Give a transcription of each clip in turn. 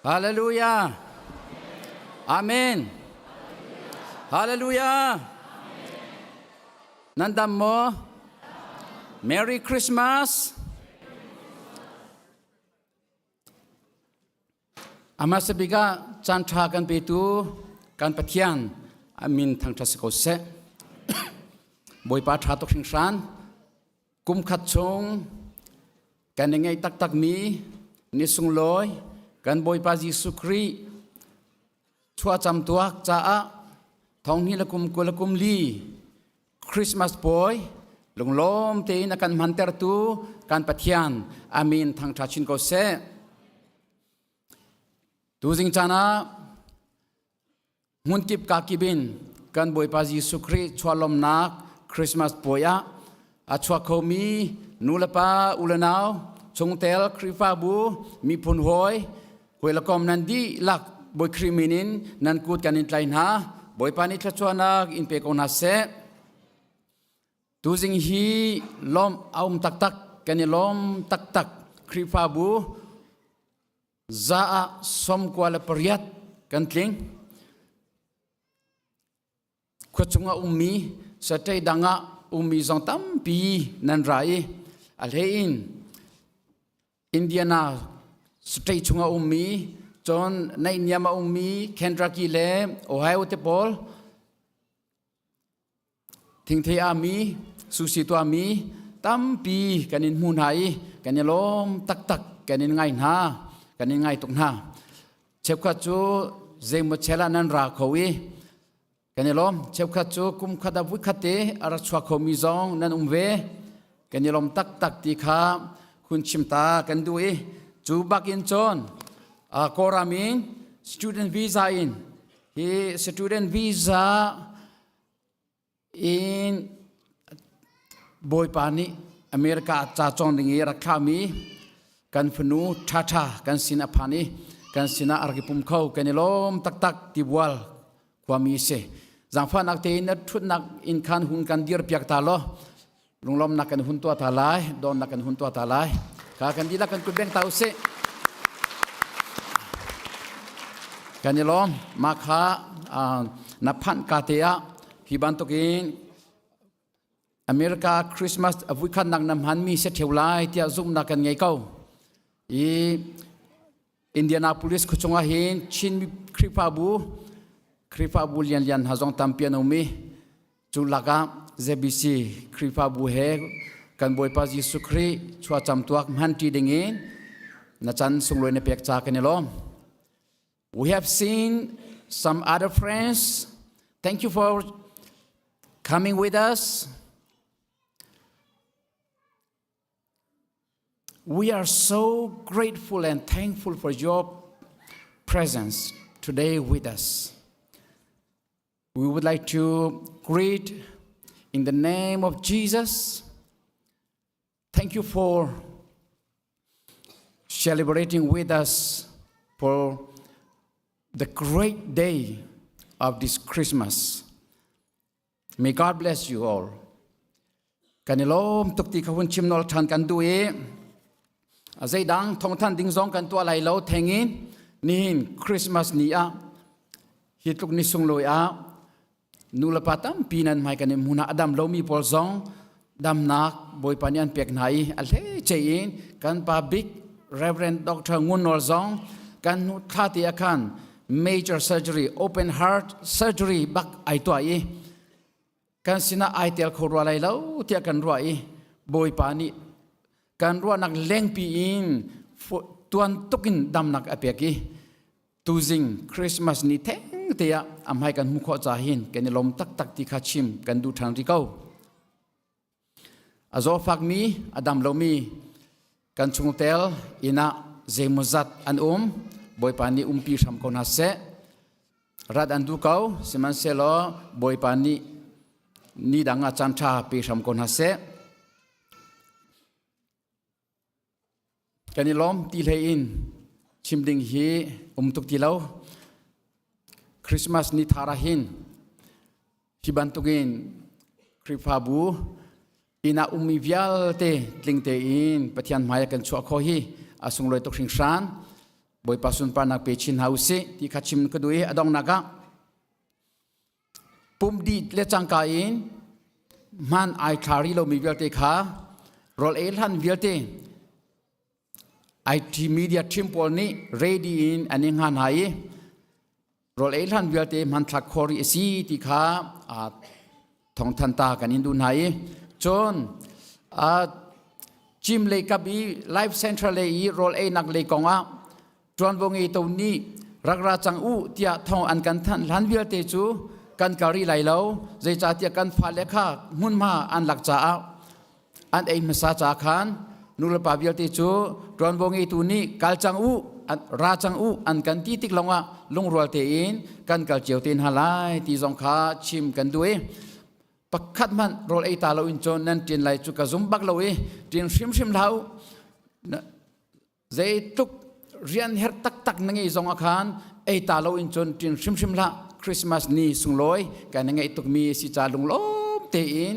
Hallelujah. Amen. Hallelujah. Nan dam maw? Merry Christmas. Amasa bika caan ṭha kan petu kan Pathian amin thangṭhat si ko seh. Bawipa ṭha tuk hringhran. Kum khat chung kan i ngeih taktakmi ni sunglawi kan Bawipa Jesuh Khrih chuahcam tuak caah thonghnih le kum 20 le kum li Christmas puai lunglawm tein a kan hmantertu kan Pathian amin thangṭha chin ko seh. Tuzing caan ah Hmunkip kakip in kan Bawipa Jesuh Khrih chuahlawmnak Christmas puai ah a chuak khomi nulepa ulenau chungtel Khrihfabu miphun hawi hawilekom nan dihlak Bawi Khrih min in nan kut kan in tlai hna. Bawipa nih thluachuahnak in pe ko hna seh. Tuzing hi lawm a um taktak kan i lawm taktak Khrihfabu Za ah 98 kan tling. Khua chungah ummi satei dang ah ummi zong tampi nan ra i a hlei in Indiana state chungah ummi cun naihniam a ummi Kentucky le Ohio te pawl Thingthei ami, sushi tuahmi tampi kan in hmu hna i kan i lawm taktak kan in ngai hna, kan in ngai tuk hna. Cheukhat cu zeimaw chel ah nan ra kho i kan i lawm. Cheukhat cu kum khat ah vuikhat te a rak chuak khomi zong nan um ve. Kan i lawm taktak ti kha hun chim ta kan duh i cu bak in cun Kawlram in student visa in hi student visa in Bawipa nih America ca cawng ding i rak thlahmi kan fanu ṭhaṭha kan sin a phan i kan sinah a rak i pum kho kan i lawm taktak tibual khuami si zaangfahnak tein na ṭhutnak inn khan hun kan dir piak ta law lunglawmnak kan hun tuah ta lai dawnnak kan hun tuah ta lai ka kan dihlak kan kut beng ta usih kan i lawm mah kha na phanh ka te ah hi bantukin America Christmas a vuikhatnak na hmanmi se theu lai tiah zumhnak kan ngei ko i Indianapolis khuachung ah hin Chin Khrihfabu Khrihfabu lianlian hna zong tampi an um i Cu lakah ZBC Khrihfabu he kan Bawipa Jesuh Khrih chuahcam tuak hmanṭi dingin na can sunglawi na pek ca kan i lawm. We have seen some other friends. Thank you for coming with us. We are so grateful and thankful for your presence today with us. We would like to greet in the name of Jesus. Thank you for celebrating with us for the great day of this Christmas. May God bless you all. Kan i lawm tuk ti kha hun chim nawl ṭhan kan duh i a zeidang thawngthan ding zong kan tuah lai lo thengin nihin Christmas ni ah hi tluk ni sunglawi ah nu le pa tampi nan hmai kan i hmun ah a dam lomi pawl zong damnak Bawipa nih an pek hna i a hleice in kan pa bik Reverend Dr. Ngun Nawl zong kan hnu thla te ah khan major surgery open heart surgery bak ai tuah i Kan sinah ai tel kho rua lai lo tiah kan ruah i Bawipa nih kan ruahnak lengpi in tuan tuk in damnak a pek i tuzing Christmas ni theng te ah a hmai kan hmuh khawh ca hin kan i lawm taktak ti kha chim kan duh ṭhan rih ko. A zawfakmi, a dam lomi kan chungtel inn ah zeimawzat an um. Bawipa nih umpi hram ko hna seh. Rat an duh ko, sihmanhsehlaw Bawipa nih ni dang ah caan ṭha pe hram ko hna seh. Kan i lawm ti hlei in chim ding hi um tuk ti lo. Christmas ni thar ah hin hi bantukin Khrihfabu inn ah ummi vialte tling tein Pathian hmai ah kan chuah khawh hi a sunglawi tuk hringhran. Bawipa sunparnak pe chin hna usih ti kha chim ka duh i a donghnak ah pum dih le cangka in hman ai thla rih lomi vialte kha rawl ei hlan vialte IT media team pawl nih ready in an i hnga hna i rawl ei hlan vialte hmanthlak khawh rih a si ti kha thawngthan ta kan in duh hna i cun cim lei kap i life central lei i rawl einak lei kong ah ṭuanvo ngei to nih rak ra cang u tiah thawng an kan thanh hlan vialte cu kan kal rih lai lo zeicahtiah kan fale kha hmunhma an lak caah an ei hmasa ca khan nulepa vialte cu ṭuanvo ngeitu nih kal cang u ra cang u an kan ti tik lawngah lungrual tein kan kal cio te hna lai ti zong kha chim kan duh i pakhat hmanh rawl ei ta lo in cun nan ṭin lai cu ka zum bak lo i ṭin hrimhrim hlah u. Zeitluk rian herh taktak na ngei zong ah khan ei ta lo in cun ṭin hrimhrim hlah. Christmas ni sunglawi kan ngeih tukmi si ca lunglawm tein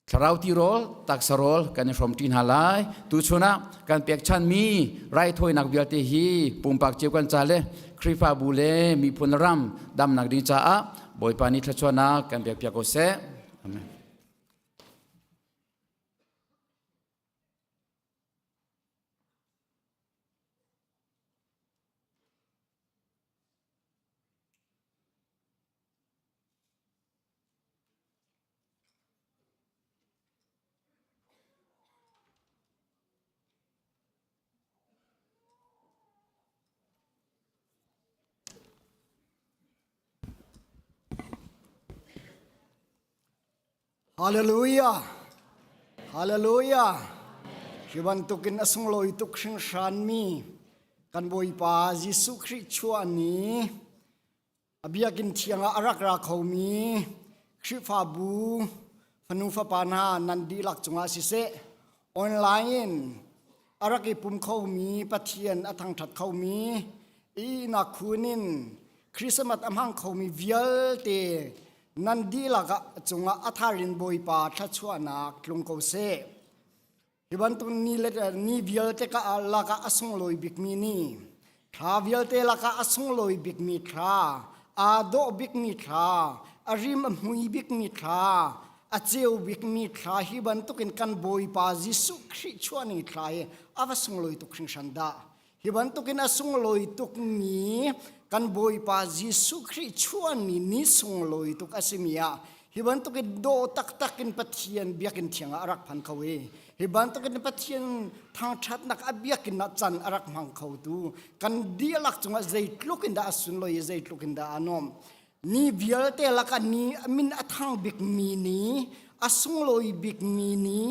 thlarau tirawl taksa rawl kan i hrawm ṭi hna lai. Tuchun ah kan pekchanmi raithawinak vialte hi pumpak cio kan ca le Khrihfabu le miphun ram damnak ding caah Bawipa nih thluachuahnak kan pekpiak ko seh. Amen. Hallelujah! Hallelujah! Hi bantukin a sunglawi tuk hringhranmi kan Bawipa Jesuh Khrih chuah ni a biakinn thiang ah a rak ra khomi Khrihfabu fanu fapa hna nan dihlak cungah siseh online in a rak i pum khomi Pathian a thangṭhat khomi ihnak khun in Christmas a hmang khomi vialte nan dihlak ah cungah a thar in Bawipa thluachuahnak tlung ko seh. Hi bantuk ni le ni vialte ka lakah a sunglawi bikmi ni, thla vialte lakah a sunglawi bikmi thla, aa dawh bikmi thla, a rim a hmui bikmi thla, a ceu bikmi thla hi bantukin kan Bawipa Jesuh Khrih chuah ni thla hi a va sunglawi tuk hringhran dah. Hi bantukin a sunglawi tukmi kan Bawipa Jesuh Khrih chuanmi ni sunglawi tuk a simi ah hi bantukin dawh taktak in Pathian biakinn thiang ah a rak phan kho i hi bantukin Pathian thangṭhatnak a biakinn ah can a rak hmang khotu kan dihlak cungah zeitluk in dah a sunlawi i zeitluk in dah a nuam. Ni vialte lakah ni a min a thang bikmi ni, a sunglawi bikmi ni,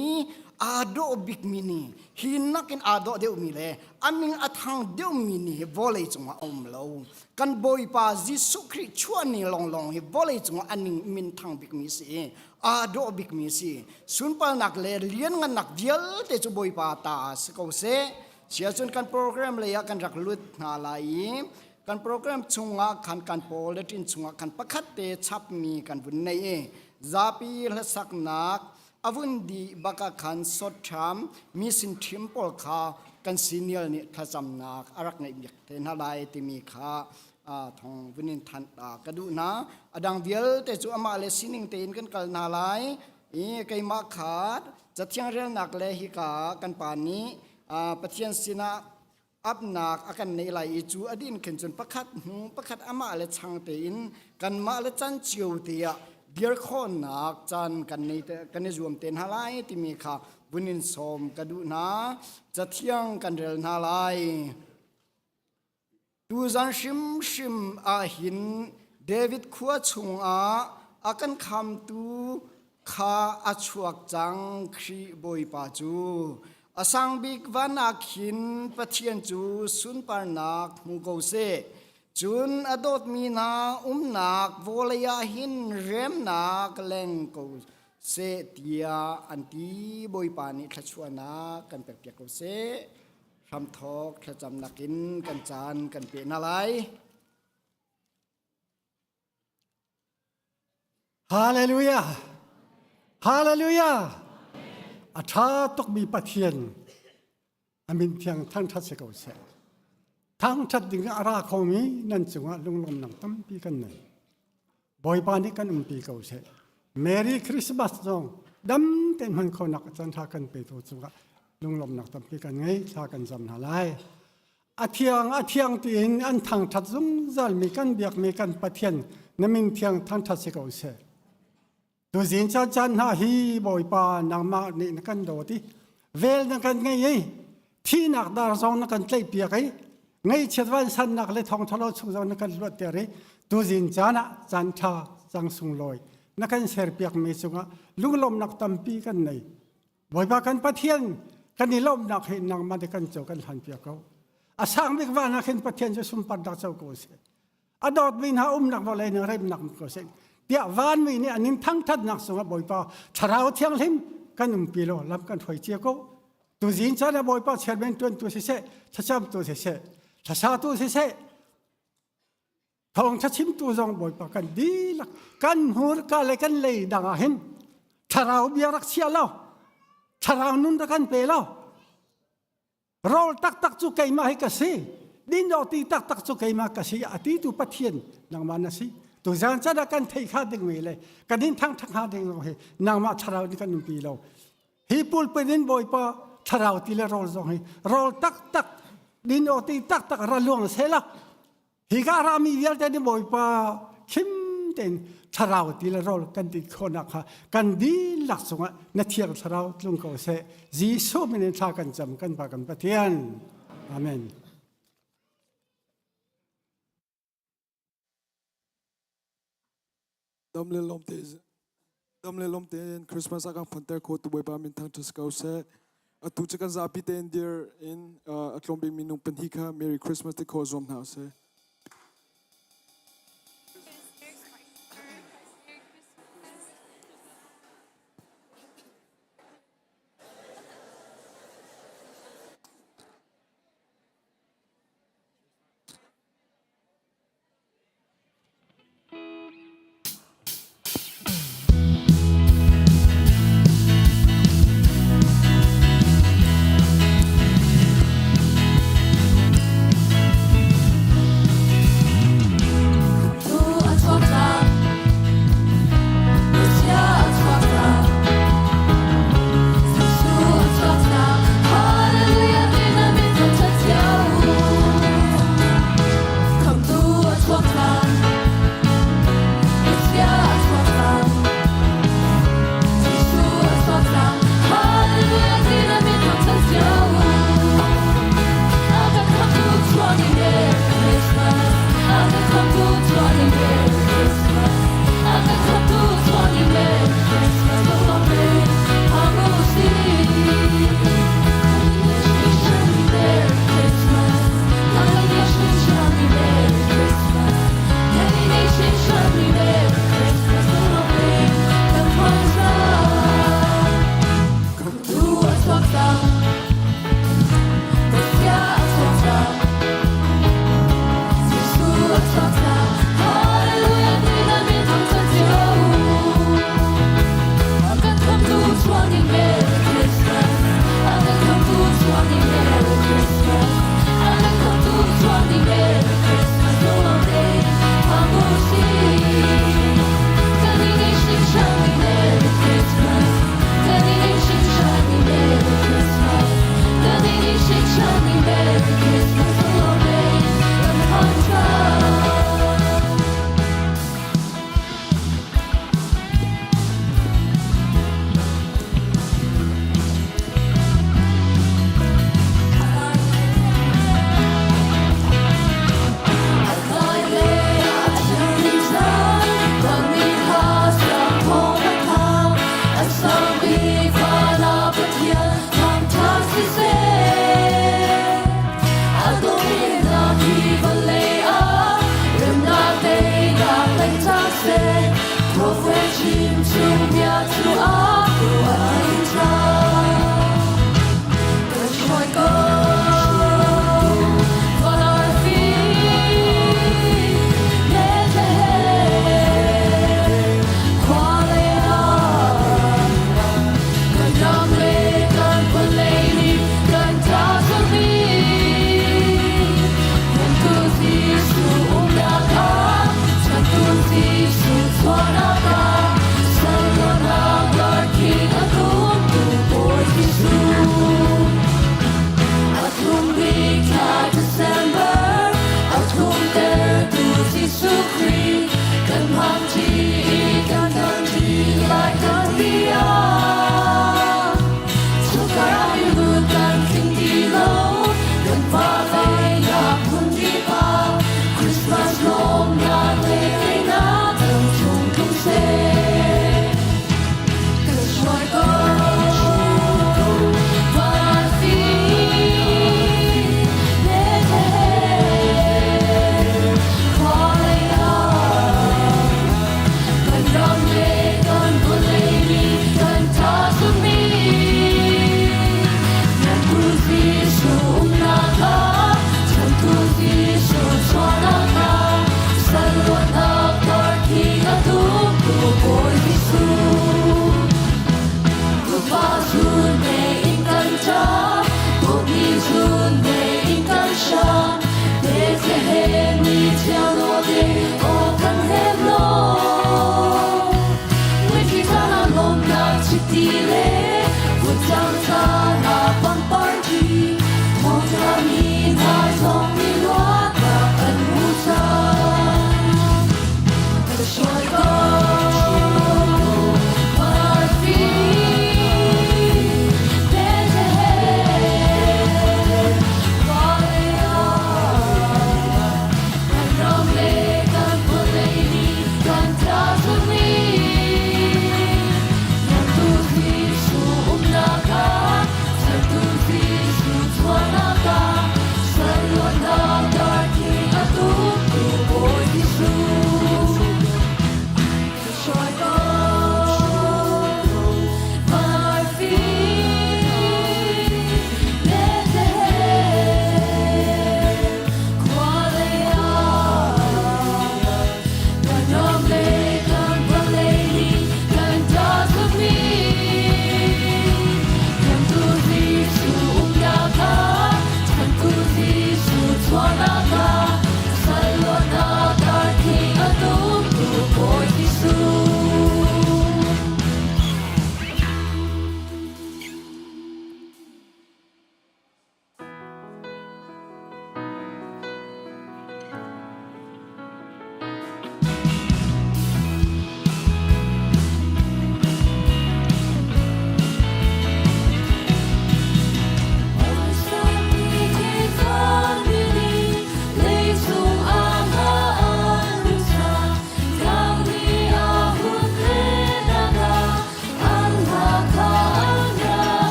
aa dawh bikmi ni, hi nakin aa dawh deuhmi le a min a thang deuhmi ni hi vawlei cungah a um lo. Kan Bawipa Jesuh Khrih chuah ni lawnglawng hi vawlei cungah a ning min thang bikmi si i aa dawh bikmi si. Sunparnak le lianngannak vialte cu Bawipa ta si ko seh. Siacun kan program lei ah kan rak lut hna lai i kan program chungah khan kan bulletin chungah khan pakhat te chapmi kan vun nei i zapi hlasaknak avun di baka khan sot ṭham mi sin ṭhim pawl kha kan senior nih thlacamnak a rak ngeih bik te hna lai timi kha thong vun in thanh ka duh hna. Adang vialte cu amah le sining tein kan kal hna lai i keimah kha cathiang relnak le hika kan pa nih Pathian sinah apnak a kan neih lai i cu a din khin cun pakhat hnu pakhat amah le chang tein kanmah le can cio te ah dir khawhnak caan kan nei te kan i zuam te hna lai timi kha vun in sawm ka duh hna. Cathiang kan rel hna lai. Tuzan hrimhrim ah hin David khua chungah a kan khamtu kha a chuak cang, Khrih Bawipa cu. A sang bik van ah khin Pathian cu sunparnak hmu ko seh. Cun a dawtmi hna umnak vawlei ah hin remnak leng ko seh tiah an ti. Bawipa nih thluachuahnak kan pekpiak ko seh. Hramthawk thlacamnak in kan caan kan pe hna lai. Hallelujah! Hallelujah! A ṭha tukmi Pathian a min thiang thangṭhat si ko seh. Thangṭhat ding a ra khomi nan cungah lunglawmnak tampi kan nei. Bawipa nih kan umpi ko seh. Merry Christmas zong dam tein hman khonak caan ṭha kan petu cungah lunglawmnak tampi kan ngei. Thla kan cam hna lai. A thiang, a thiang tiin an thangṭhat zungzalmi kan biakmi kan Pathian na min thiang thangṭhat si ko seh. Tuzing caan caan hna hi Bawipa nangmah nih na kan dawt i vel na kan ngei i thihnak dar zong na kan tlaihpiak i ngaihchiat vansannak le thawngṭha lo chung zong na kan luatter i tuzing caan ah caan ṭha cang sunglawi na kan serpiakmi cungah lunglawmhnak tampi kan nei. Bawipa kan Pathian kan i lawmhnak hi nangmah nih kan co kan hlanpiak ko. A sang bik van ah khin Pathian cu sunparnak co ko seh. A dawtmi hna umnak vawlei nih remnak ko seh tiah vanmi nih an in thangthatnak sungah Bawipa Thlarau Thianghlim kan umpi law lam kan hruai cia ko. Tuzing caan ah Bawipa chairman tuantu siseh, thlacamtu siseh, thlasatu siseh, thawngtha chimtu zong Bawipa kan dihlak kan hmurka le kan lei dang ah hin thlarau bia rak chia lo, thlarau nun rak kan pe lo. Rawl taktak cu keimah hi ka si. Din ti taktak cu keimah ka si. A ti tu Pathian nangmah na si. Tuzan chan ah kan thei kha ding mi le kan in thang thang ha ding hi nangmah thlarau nih kan umpi lo. Hi pulpit in Bawipa thlarau ti le rawl zong hi rawl taktak din ti taktak ra luang sela Hika rami vialte nih Bawipa khim tein thlarau ti le rawl kan ti khawhnak kha kan dihlak cungah na thiang thlarau tlung ko seh. Jesuh min in thla kan cam kan Pa kan Pathian. Amen. Dam le lawm te dam le lawm tein Christmas a kan phunter kho tu Bawipa min thangṭhat si ko seh. Atu cu kan zapi tein dir in a tlawm bik minung pahnih kha Merry Christmas ti khawh zuam hna usih.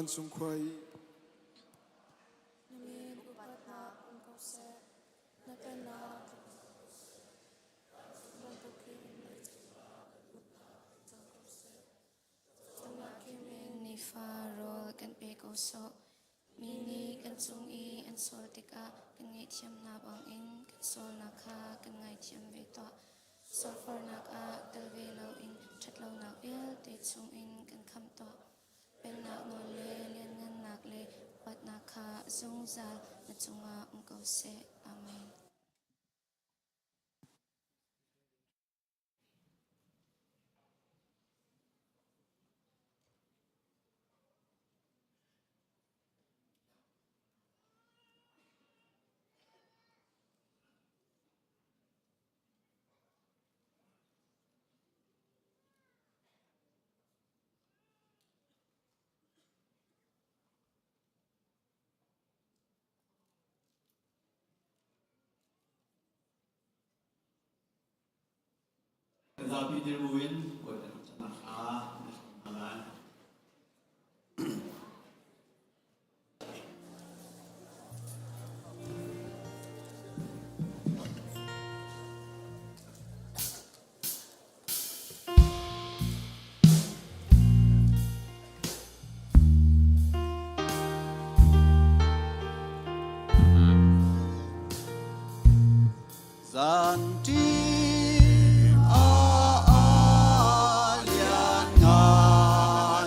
Vancung khua i Na min upatnak um ko seh. Na pennak bantukin cang ko seh. Nifa rawl kan pe ko sawh. Mi nih kan cung i an sual tikah kan ngaihthiam hna bangin kan sualnak kha kan ngaithiam ve tuah. Sualfornak ah tel ve loin ṭhatlonak vialte chungin kan khamh tuah. Pennak nawl le lianngannak le upatnak kha zungzal na cungah um ko seh. Amen. Kan zapi dir buin Bawipa thangṭhatnak hla na hlam hna lai. Zanṭi a lian ngai.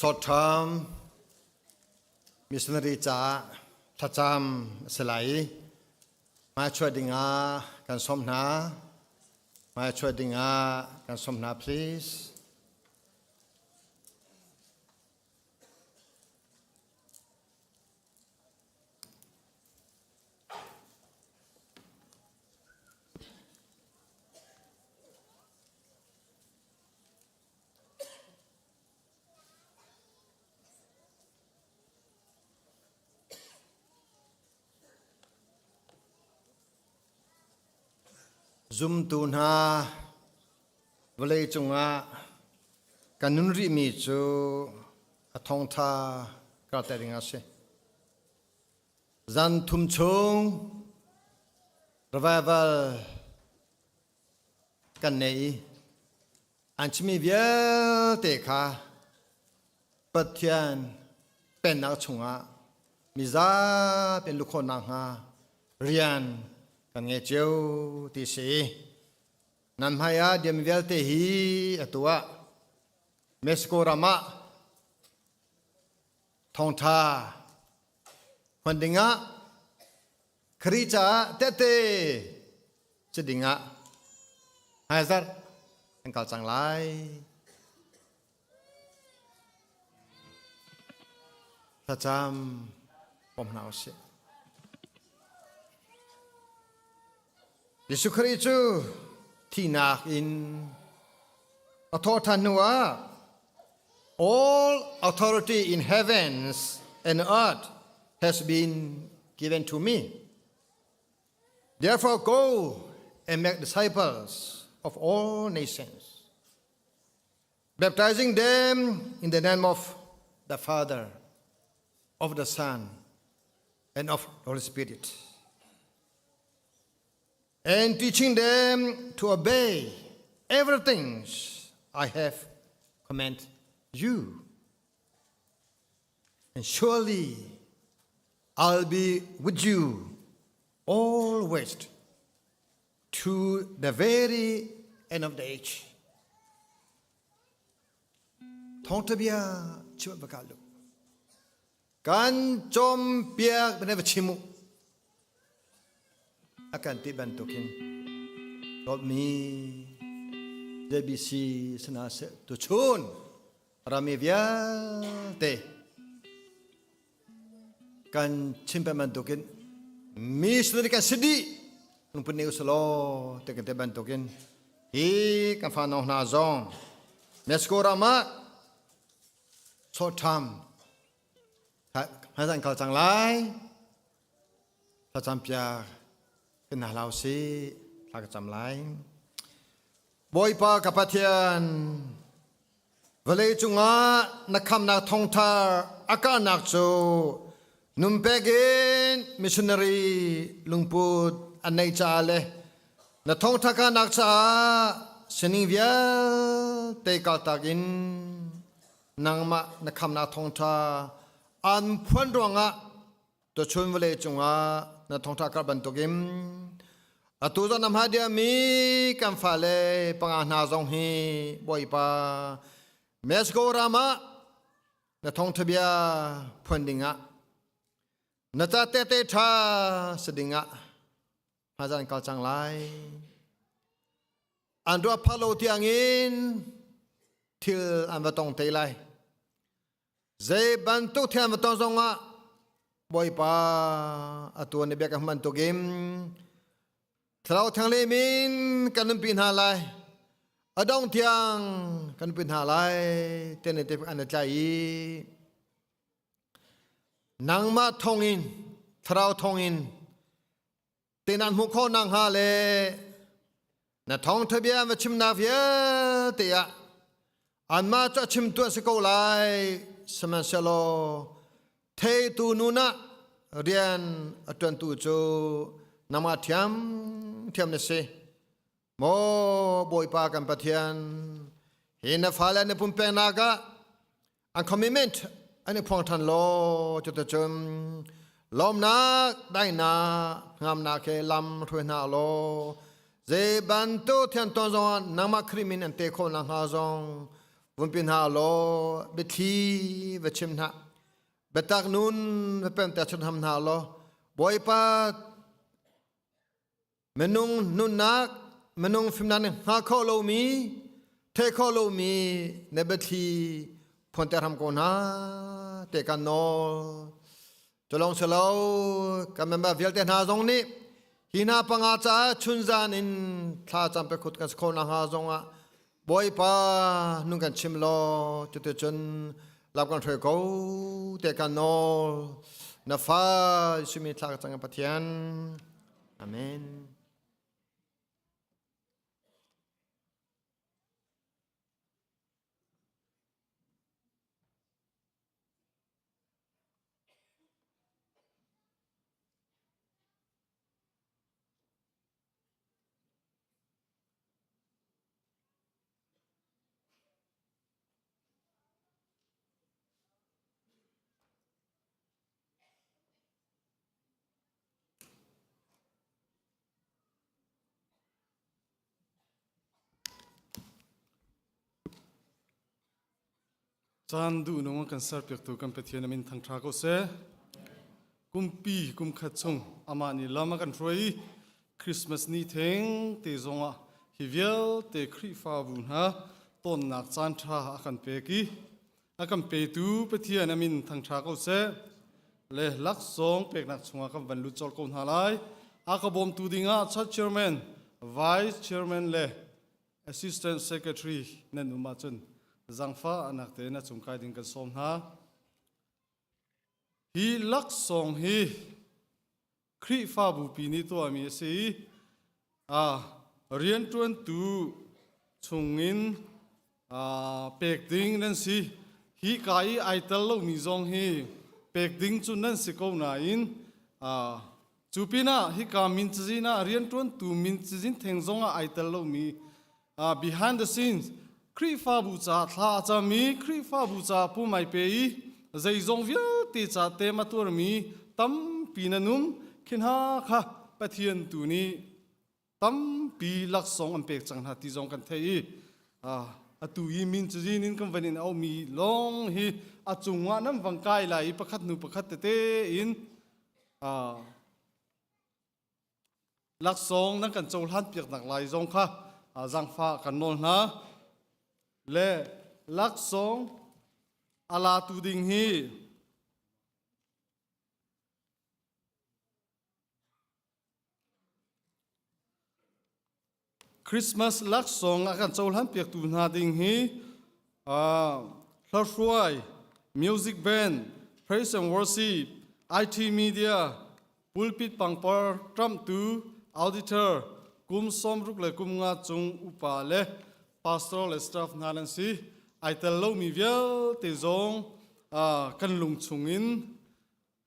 Short term missionary caah thlacam a si lai i hmaichuah dingah kan sawm hna. Hmaichuah dingah kan sawm hna please. Zumtu hna vawlei cungah kan nun rihmi cu a thawngṭha karter ding a si. Zan thum chung revival kan nei i an chimmi vialte kha Pathian pennak chungah mizapi an luh khawh nakhnga rian kan ngei cio ti si. Nan hmai ah diam vialte hi atu ah Mexico ram ah thawngṭha hman dingah Khrih caah tehte si dingah hmaizarh kan kal cang lai. Thlacam pom hna usih. Jesuh Khrih cu thihnak in a thawhṭhan hnuah all authority in heavens and earth has been given to me. Therefore go and make disciples of all nations, baptizing them in the name of the Father, of the Son, and of the Holy Spirit, and teaching them to obey everything I have commanded you. And surely I'll be with you always to the very end of the age. Thawngtha bia chim va kal lu. Kan cawm piak bane va chim u. A kan ti bantukin dawtmi JBC sana se tu chun rami vialte kan chim pe bantukin missionary kan si dih lungput nei usalaw te kan te bantukin hi kan fa no hna zong Mexico ram ah short term hmaizan kal cang lai thlacam piak kan hna hlau si thla ka cam lai Bawipa ka Pathian vawlei cungah na khamnak thawngthar a karnak cu numpek in missionary lungput an neih caah le na thawngtha karnak caah sining vialte kaltak in nangmah na khamnak thawngtha an phuan ruangah tuchun vawlei cungah na thawngtha kar bantukin atu zan na hma mi kan fale panga hna zong hi Bawipa Mexico ram ah na thawngtha bia phuan dingah na ca tete tha si dingah hmazan kal cang lai an ruah phak lo tiangin thil an va tong te lai Zei bantuk thiam va ton zongah Bawipa atu na biak hman tukin Thlarau Thianghlim in kan nunpi hna lai a dong tiang kan nunpi hna lai te ne te an tlai i nangmah thawngin Thlarau thawngin te nan hmuh khawh nakhnga le na thawngṭha bia va chimnak vialte ah anmah cu a chimtu an si ko lai sihmanhsehlaw theitu nun ah rian a ṭuantu cu nangmah ṭhiamṭhiam na si Maw Bawipa kan Pathian, hi na fale na pumpeknak ah an commitment an i phuang ṭhan law cuticun lawmnak daihnak ngamnak he lam hruai hna law zei bantuk thian tawn zongah nangmah Khrih min an te khawh nakhnga zong. Vunpi hna law biathli va chim hna. Biatak nun va pemter chun ham hna law Bawipa minung nunnak minung fimnak nih hngal kho lomi thei kho lomi na biathli phuanter ham ko hna te kan nawl. Culong silo kan member vialte hna zong nih hi hna panga caah chunzan in thla cam pe khut kan si kho na hnga zong ah Bawipa nun kan chim law cuticun lam kan hruai ko te kan nawl na fa simi thla ka cang Pathian Amen. Caan duhnung a kan serpiaktu kan Pathian a min thangṭha ko seh. Kumpi kumkhat chung amah nih lam a kan hruai i Christmas ni theng te zongah hi vialte Khrihfabu hna tonnak caan ṭha a kan pek i a kan petu Pathian a min thangṭha ko seh. Le laksawng peknak chungah kan van lut colh ko hna lai. A ka bawmtu dingah Church Chairman, Vice Chairman le Assistant Secretary nan um ahcun zangfah anak tein a cung kai ding kan sawm hna. Hi laksawng hi Khrihfabu pi nih tuahmi a si i rianṭuantu chungin pek ding nan si. Hi ka i ai tel lomi zong hi pek ding cu nan si ko nain Cu pinah hika min cazin ah rianṭuantu min cazin theng zongah ai tel lomi behind the scenes Khrihfabu caah thla a cam i Khrihfabu caah pum ai pe i zeizong vialte ca tem a tuarmi tampi nan um khi hna kha Pathian tu nih tampi laksawng an pek cang hna ti zong kan theih i atu i min cazin in kan van in aumi lawng hi a cungah nan vang kai lai i pakhat hnu pakhat tete in laksawng nan kan cohlan piaknak lai zong kha zaangfah kan nawl hna le laksawng a latu ding hi Christmas laksawng a kan cohlan piaktu hna ding hi hlahruai, music band, praise and worship, IT media, pulpit pangpar tramhtu, auditor, kum 60 le kum nga cung upa le pastor le staff hna nan si. Ai tel lomi vialte zong kan lung chungin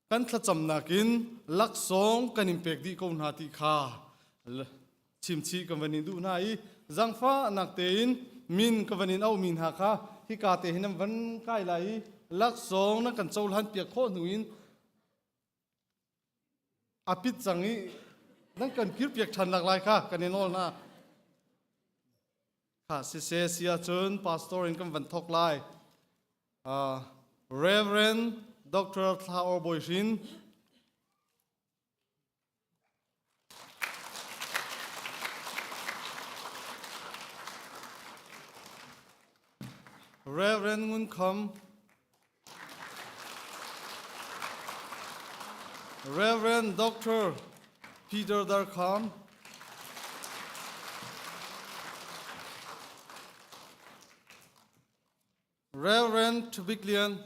kan thlacamnak in laksawng kan in pek dih ko hna ti kha chimchih kan van in duh hna i zangfahnak tein min ka van in auhmi hna kha hika te hin nan van kai lai i laksawng nan kan cohlan piak khawh hnu in a pit cang i nan kan kirpiak ṭhan nak lai kha kan i nawl hna. Kha siseh si ahcun pastor in kan van thawk lai. Reverend Dr. Thla Or Bawi Hrin, Reverend Ngun Kham, Reverend Dr. Peter Darkham, Reverend Tubik Lian,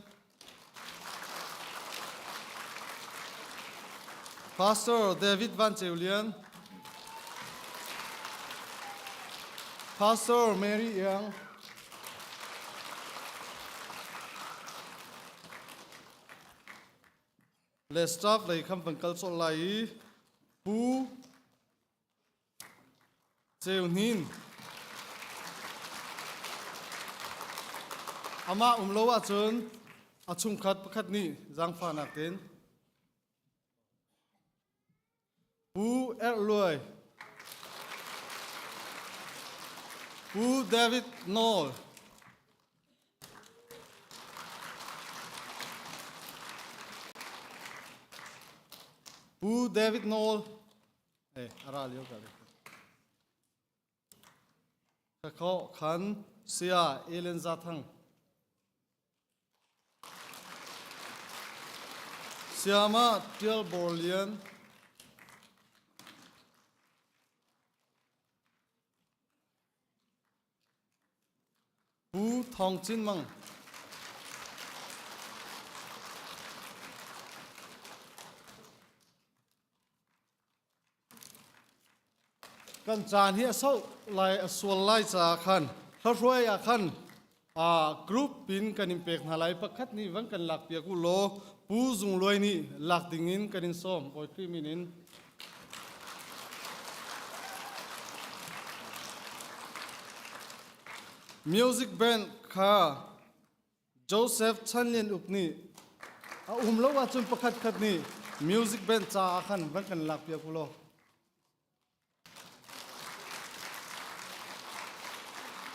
Pastor David Van Ceu Lian, Pastor Mary Iang, le staff lei kham van kal cawlh lai i Pu Ceu Hnin. Amah um lo ahcun a chungkhat pakhat nih zaangfahnak tein Pu Erh Luai, Pu David Nawl. Pu David Nawl eh ara lio ka le. Ka kho khan Saya Elen Za Thang. Siama Tial Bor Lian. Pu Thawng Cin Mang. Kan caan hi a sau lai a sual lai caah khan hlahruai ah khan group pin kan in pek hna lai pakhat nih van kan lak piak u law Pu Zung Luai nih lak ding in kan in sawm Bawi Khrih min in. Music band kha Joseph Chanlian Uk nih a um lo ahcun pakhat khat nih music band caah khan van kan lak piak u law.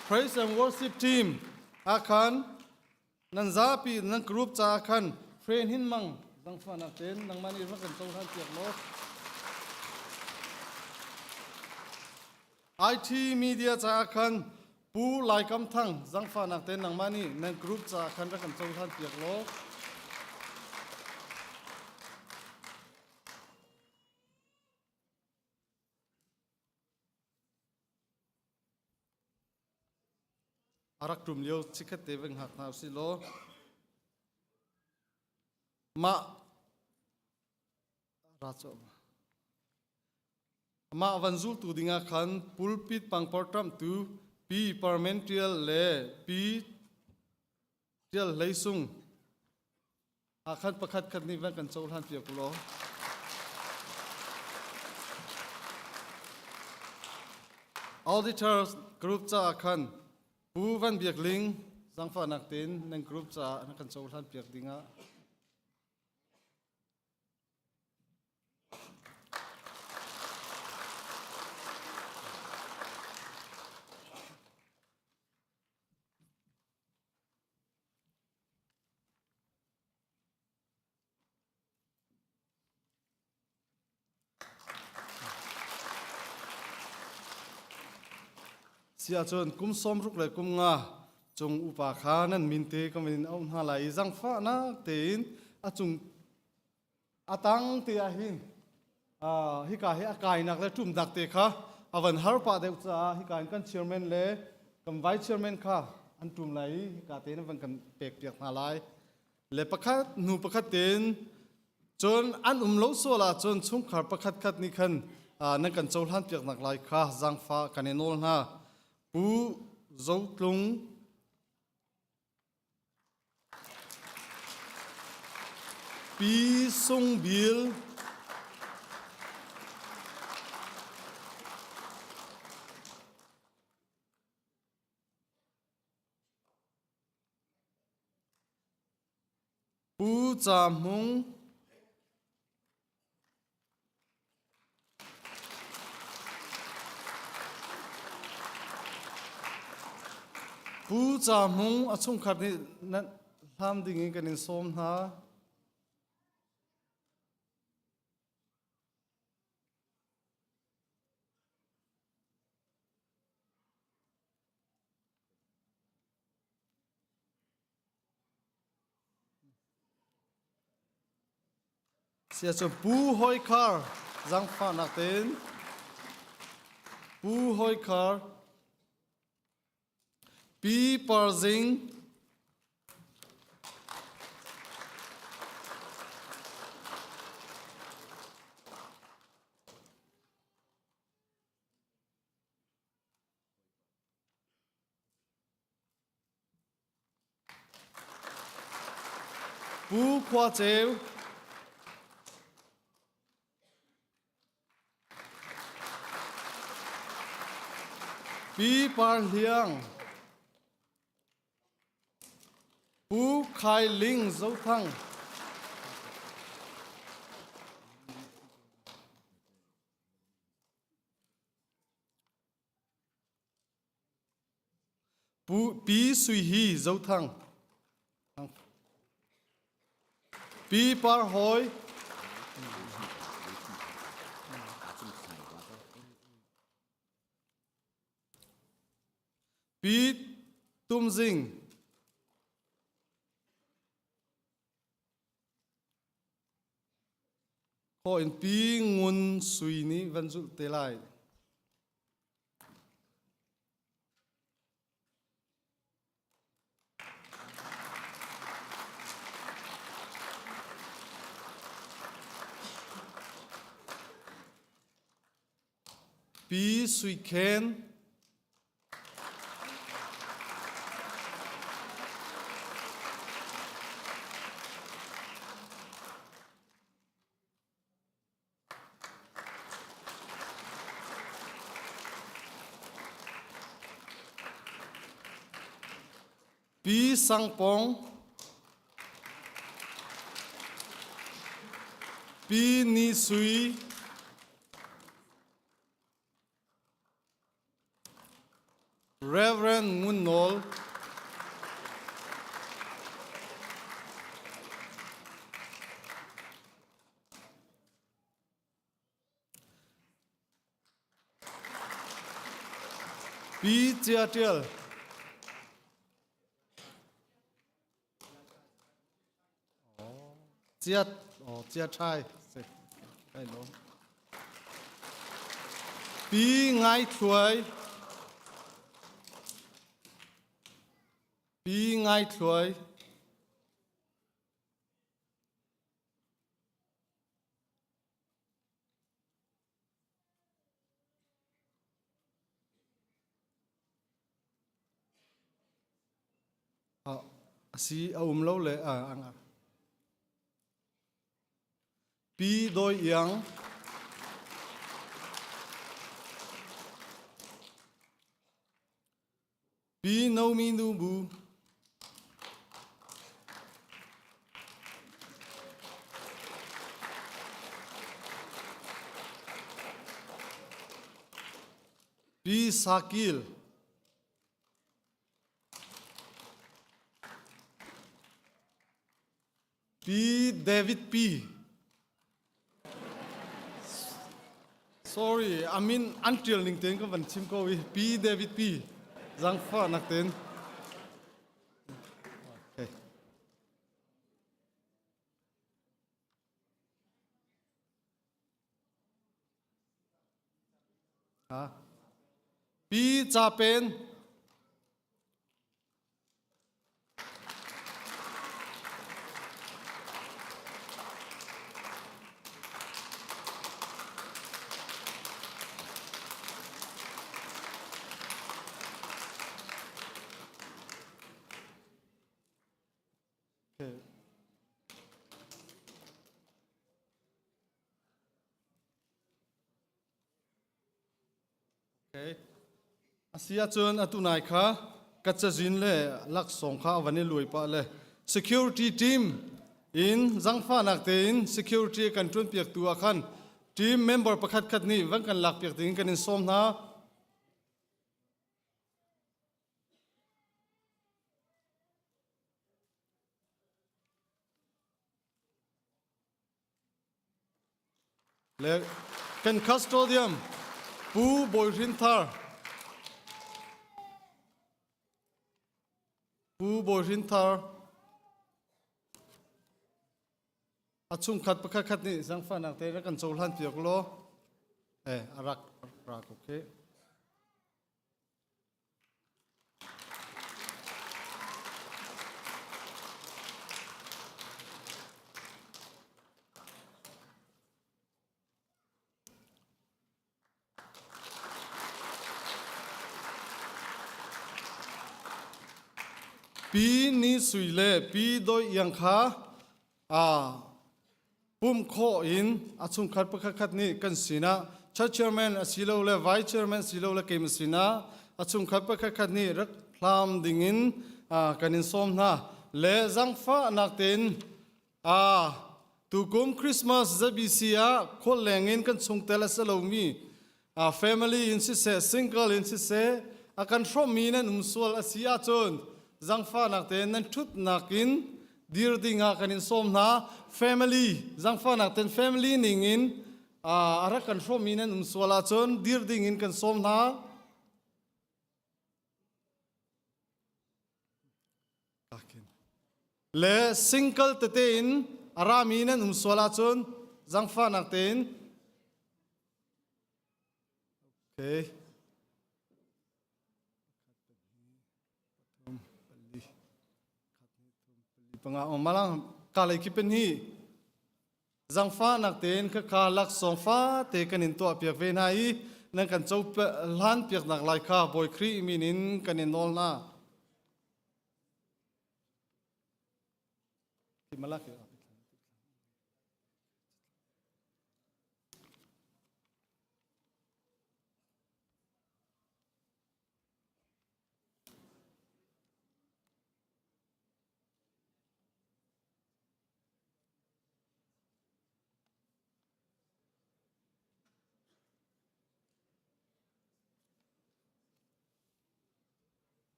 Praise and worship team ah khan nan zapi nan group caah khan friend hin mang zangfahnak tein nangmah nih rak kan cohlan piak law. IT media caah khan Pu Lai Kam Thang zangfahnak tein nangmah nih nan group caah khan rak kan cohlan piak law. A rak ṭum lio chikkhat te va hngak hna usih law mah ra Mah van zultu dingah khan pulpit pangpar ṭamhtu Pi Parmential le Pi Ṭial Hlei Sung ah khan pakhat khat nih van kan cohlan piak u law. Auditors group caah khan Pu Van Biak Ling zangfahnak tein nan group caah na kan cohlan piak dingah Si ahcun kum 60 le kum nga cung upa kha nan min te ka min auh hna lai i zangfahnak tein a cung a tang te ah hin hika hi a kainak le ṭumnak te kha a van har pah deuh caah hika in kan chairman le kan vice chairman kha an ṭum lai i hika tein an van kan pek piak hna lai. Le pakhat hnu pakhat tein cun an um lo sual ahcun chungkhar pakhat khat nih khan nan kan cohlan piak nak lai kha zaangfah kan i nawl hna. Pu Zo Tlung Pi Sung Bil Pu Ca Hmung Pu Ca Hmung a chungkhar nih nan hlam ding in kan in sawm hna. Sia cu Pu Hoi Khar zangfahnak tein Pu Hoi Khar Pi Par Zing Pu Khua Ceu Pi Par Hliang Pu Khai Ling Zothang Pu Pi Sui Hi Zothang Pi Par Hoi. Pi Tum Zing. Khaw in Pi Ngun Sui nih van zulh te lai. Pi Sui Khen. Pi Sang Pong. Pi Ni Sui. Reverend Ngun Nawl. Pi Cia Tial. Cia oh Cia Thai. Ai lawm. Pi Ngai Thluai. Pi Ngai Thluai. A si a um lo le a anga. Pi Doi Iang. Pi Nomi Nu Bu. Pi Sakil. Pi David P. Sorry, I mean an tial ning tein ka van chim ko i Pi David P. Zangfah nak tein. Okay. Ha? Pi Ca Pen. Okay. Okay. A si ahcun atu nai kha ka cazin le laksawng kha a van i luai pah le security team in zangfahnak tein security kan ṭuanpiaktu ah khan team member pakhat khat nih van kan lakpiak ding kan in sawm hna. Le kan custodian Pu Bawi Hrin Thar Pu Bawi Hrin Thar a chungkhat pakhat khat nih zangfahnak te rak kan cohlan piak law eh a rak rak okay Pi Ni Sui le Pi Doi Iang kha pumh khawh in a chungkhat pakhat khat nih kan sinah church chairman asilole vice chairman asilole keimah sinah a chungkhat pakhat khat nih rak hlam dingin kan in sawm hna le zangfahnak tein tukum Christmas ZBC ah khual leng in kan chungtel a si lomi family in siseh single in siseh a kan hrawmmi nan um sual a si ahcun zangfahnak tein nan ṭhutnak in dir dingah kan in sawm hna family zangfahnak tein family ning in a rak kan hrawmmi nan um sual ahcun dir ding in kan sawm hna. Le single tete in a rami nan um sual ahcun zangfahnak tein. Okay. Panga ong malang kalei ki pen hi zangfahnak tein khakha laksawng fate kan in tuah piak ve hna i nan kan co hlan piaknak lai kha Bawi Khrih min in kan in nawl hna.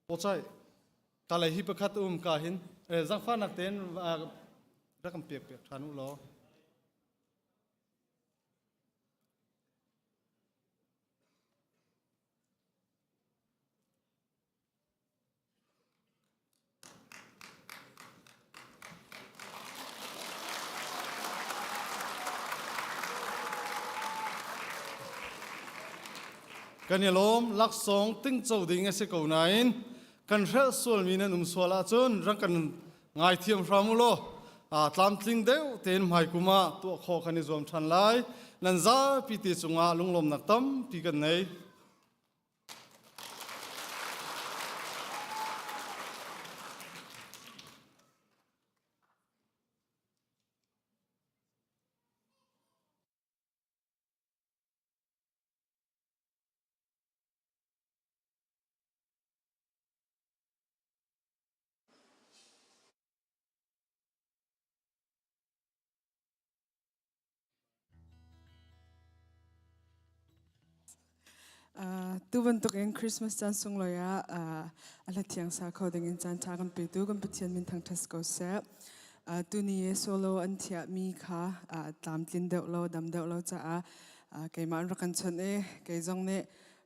Pawcai ka lei hi pakhat um ka hin zangfahnak tein rak kan pek piak ṭhan u law. Kan i lawm laksawng tingco ding a si ko nain kan hrelh sualmi nan um sual ahcun rak kan ngaithiam hram u law tlamtling deuh tein hmaikum ah tuah khawh kan i zuam ṭhan lai. Nan zapi te cungah lunglawmnak tampi kan nei. Tu bantukin Christmas caan sunglawi ah a hla thiang sa kho dingin caan ṭha kan petu kan Pathian min thangṭhat ko seh. Tuni i solo an thiahmi kha tlamtlin deuh lo, dam deuh lo caah keimah an rak kan chawnh i kei zong nih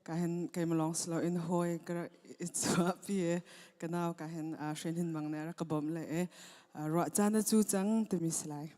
ka hin keimah lawng si loin hawi ka rak i chuahpi i ka nau ka hin Hrin Hin Mang nih a rak ka bawmh le i ruah caan a cu cang timi si lai.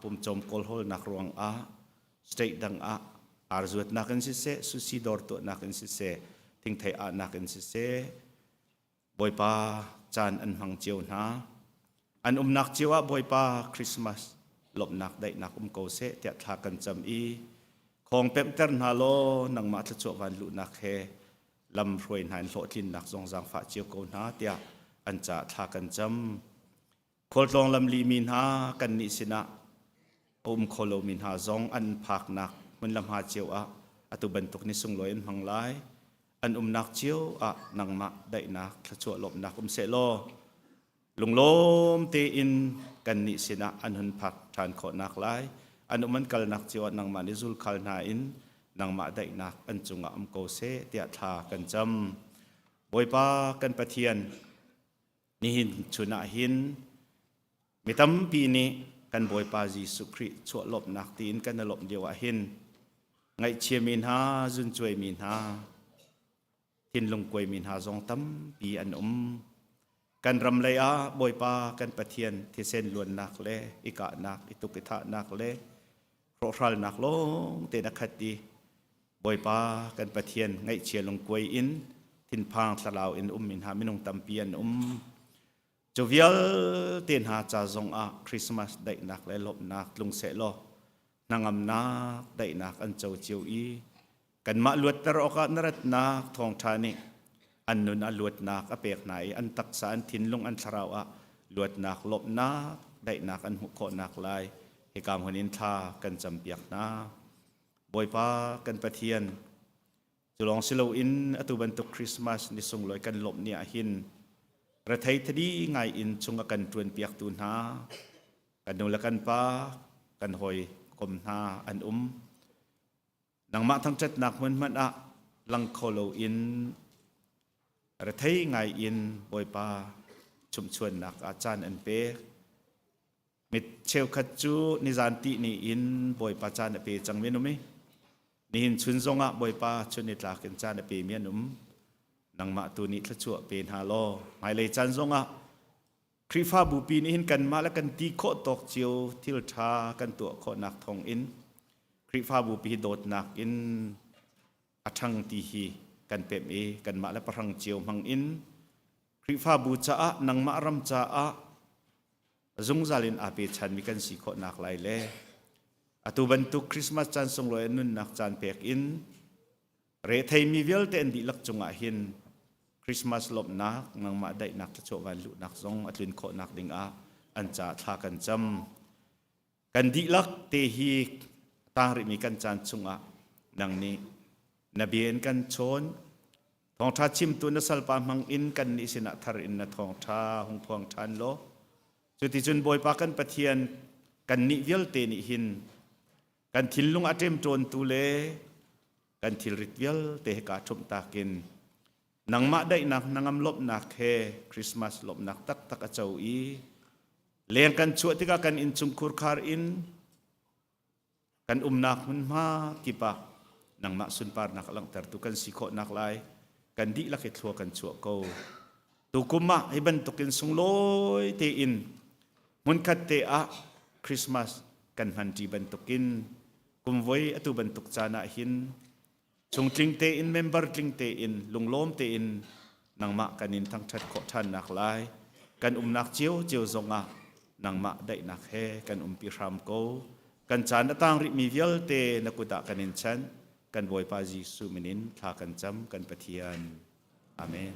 pumcawm kawlhawlnak ruangah state dang ah arzuatnak in siseh, sushi dawr tuahnak in siseh, thingthei ahnak in siseh, Bawipa caan an hmang cio hna. An umnak cio ah Bawipa Christmas lawmhnak daihnak um ko seh tiah thla kan cam i khawng pemhter hna law nangmah thluachuah van luhnak he lam hruai hna in hlawhtlinnak zong zaangfah cio ko hna tiah an caah thla kan cam. Khualtlawng lamli mi hna kannih sinah a um kho lomi hna zong an phaknak hmun le hma cio ah atu bantuk ni sunglawi an hmang lai. An umnak cio ah nangmah daihnak thluachuah lawmhnak um seh law lunglawm tein kannih sinah an hun phak ṭhan khawhnak lai. An um an kalnak cio ah nangmah nih zulkhal hna in nangmah daihnak an cungah um ko seh tiah thla kan cam. Bawipa kan Pathian, Nihin chun ah hin mi tampi nih kan Bawipa Jesuh Khrih chuah lawmhnak tiin kan i lawmh lio ah hin ngaihchiami hna, zuncuaimi hna, thinlung kuaimi hna zong tampi an um. Kan ram lei ah Bawipa kan Pathian thisen luannak le i kahnak, i tuk i thahnak le hrawhhralnak lawng te na khat i Bawipa kan Pathian ngaihchia lungkuai in thinphang thlalau in ummi hna minung tampi an um. Cu vialte hna ca zong ah Christmas daihnak le lawmhnak tlung seh law hnangamnak daihnak an co cio i kanmah luatter awkah na ratnak thawngṭha nih an nun a luatnak a pek hna i an taksa an thinlung an thlarau ah luatnak lawmhnak daihnak an hmuh khawhnak lai hika hmun in thla kan campiak hna. Bawipa kan Pathian, cu lawng si loin atu bantuk Christmas ni sunglawi kan lawmh ni ah hin rethei thadi ngai in chung a kan ṭuan piaktu hna, kan nu le kan pa, kan hawi kom hna an um. Nangmah thangṭhatnak hmun hmanh ah lang kho loin rethei ngai in Bawipa chumhchuannak ah caan an pek. Mi cheukhat cu nizan tih ni in Bawipa caan a pe cang mi an um i nihin chun zongah Bawipa chun ni tlak in caan a pe mi an um. Nangmah tu nih thluachuah pe hna law hmailei caan zongah Khrihfabu pi nih hin kanmah le kan ti khawh tawk cio thil ṭha kan tuah khawhnak thawng in Khrihfabu pi hi dawtnak in a ṭhang ti hi kan pemh i kanmah le pahrang cio hmang in Khrihfabu caah nangmah ram caah zungzal in aa pechanmi kan si khawhnak lai le atu bantuk Christmas caan sunglawi nunnak caan pek in retheimi vialte an dihlak cungah hin Christmas lawmhnak nangmah daihnak thluachuah van luhnak zong a tlun khawhnak dingah an caah thla kan cam. Kan dihlak te hi tang rihmi kan caan chungah nang nih na bia in kan chawn thawngṭha chimtu na salpa hmang in kan nih sinah thar in na thawngṭha hung phuang ṭhan law cuticun Bawipa kan Pathian kan nih vialte nih hin kan thinlung a ṭemṭawntu le kan thilrit vialte he kaa ṭhumh takin nangmah daihnak hnangam lawmhnak he Christmas lawmhnak taktak a co i leng kan chuah tikah kan innchungkhur khar in kan umnak hmunhma kip ah nangmah sunparnak a langhtertu kan si khawhnak lai kan dihlak i thlua kan chuah ko. Tukum ah hi bantukin sunglawi tein hmunkhat te ah Christmas kan hmanṭi bantukin kumvoi atu bantuk caan ah hin chungtling tein member tling tein lunglawm tein nangmah kan in thangṭhat khawh ṭhannak lai kan umnak cio cio zongah nangmah daihnak he kan umpi hram ko kan caan a tang rihmi vialte na kut ah kan in chanh kan Bawipa Jesuh min in thla kan cam kan Pathian amen.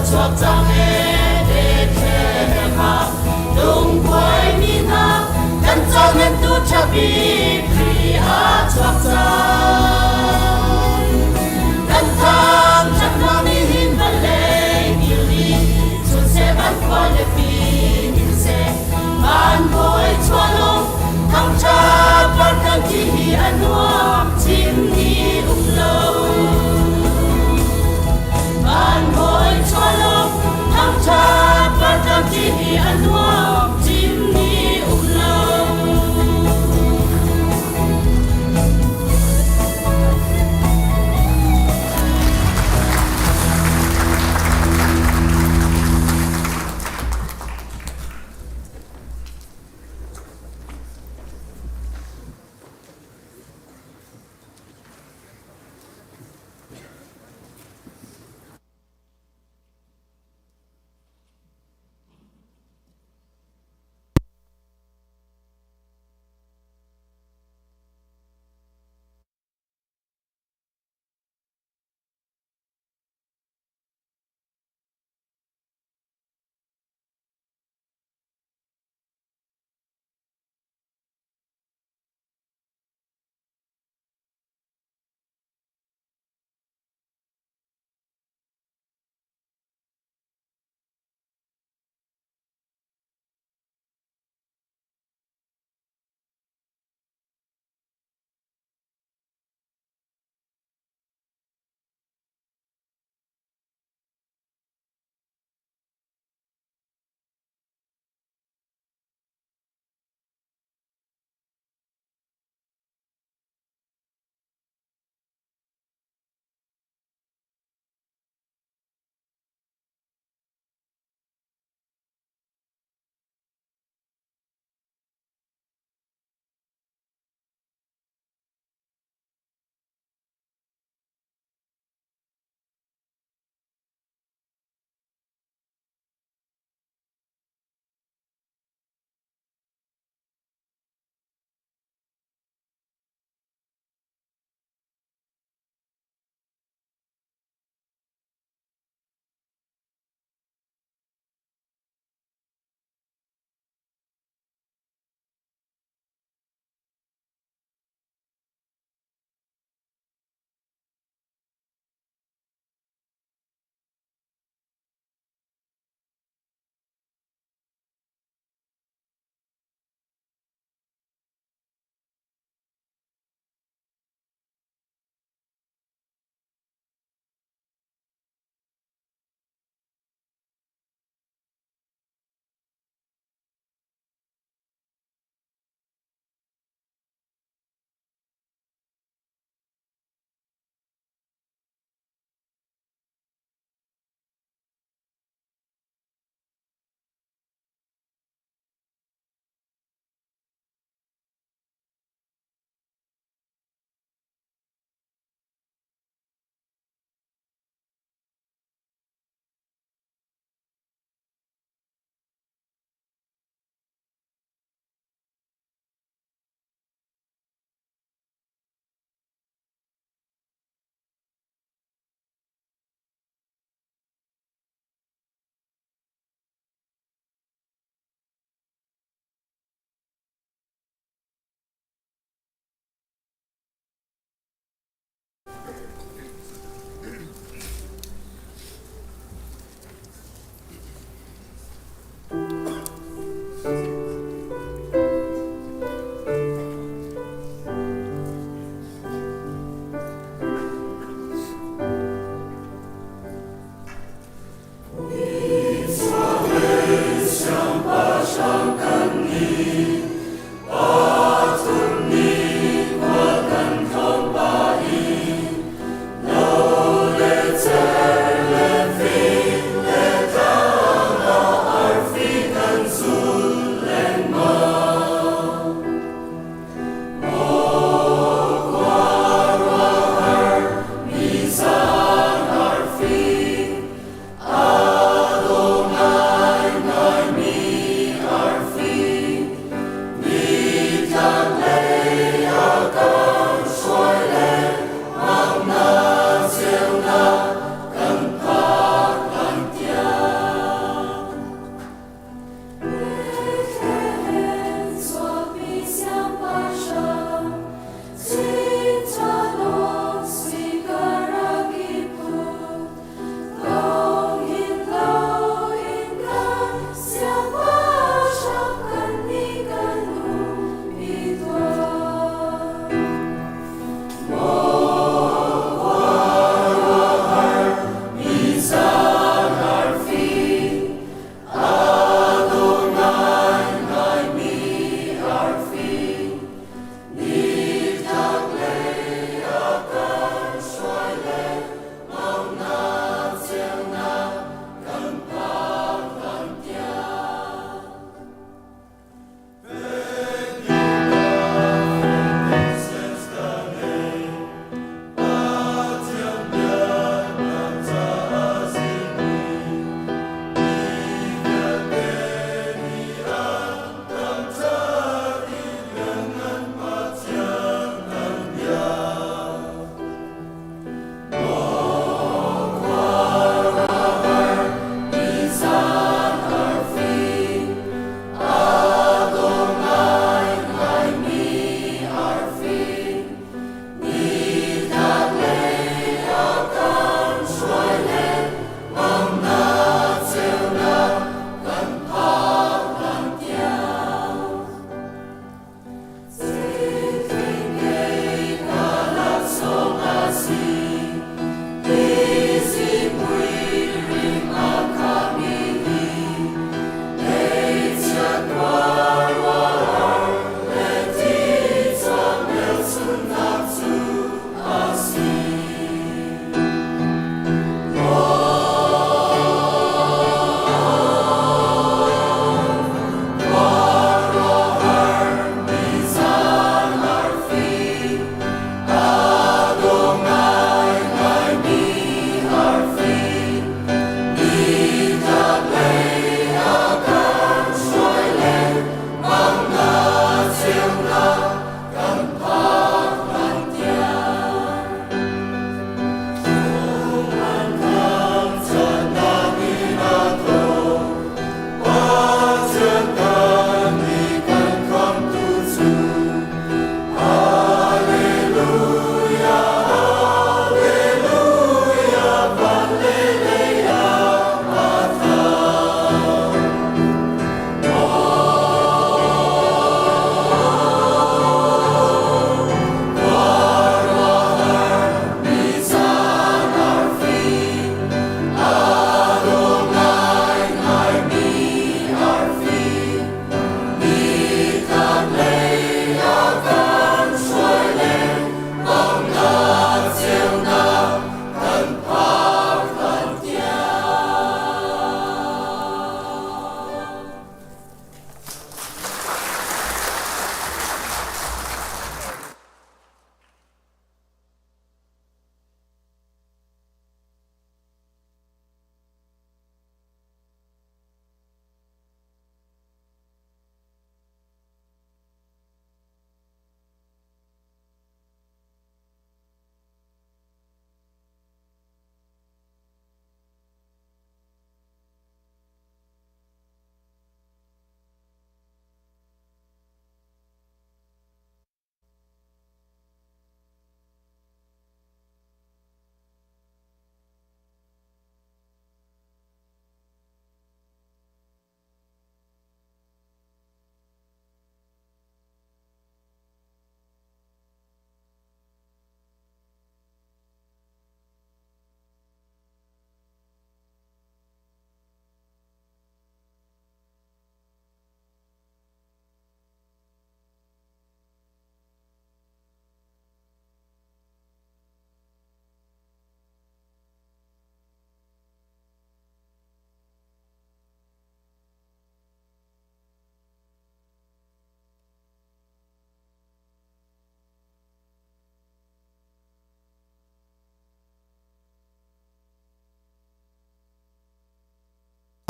chuak cang e Bethlehem ah lungkuai mi hna kan conan tu ṭha bik Khrih a chuak cang. Kan thang ṭhatnak nih hin vawlei kil dih chun seh van khua le pi nin seh van bawi chuah lawng thangṭhat par kan ti hi a nuam chim ni um lo. Van bawi chuah lawng thangṭhat par kan ti hi a nuam chim ni um lo.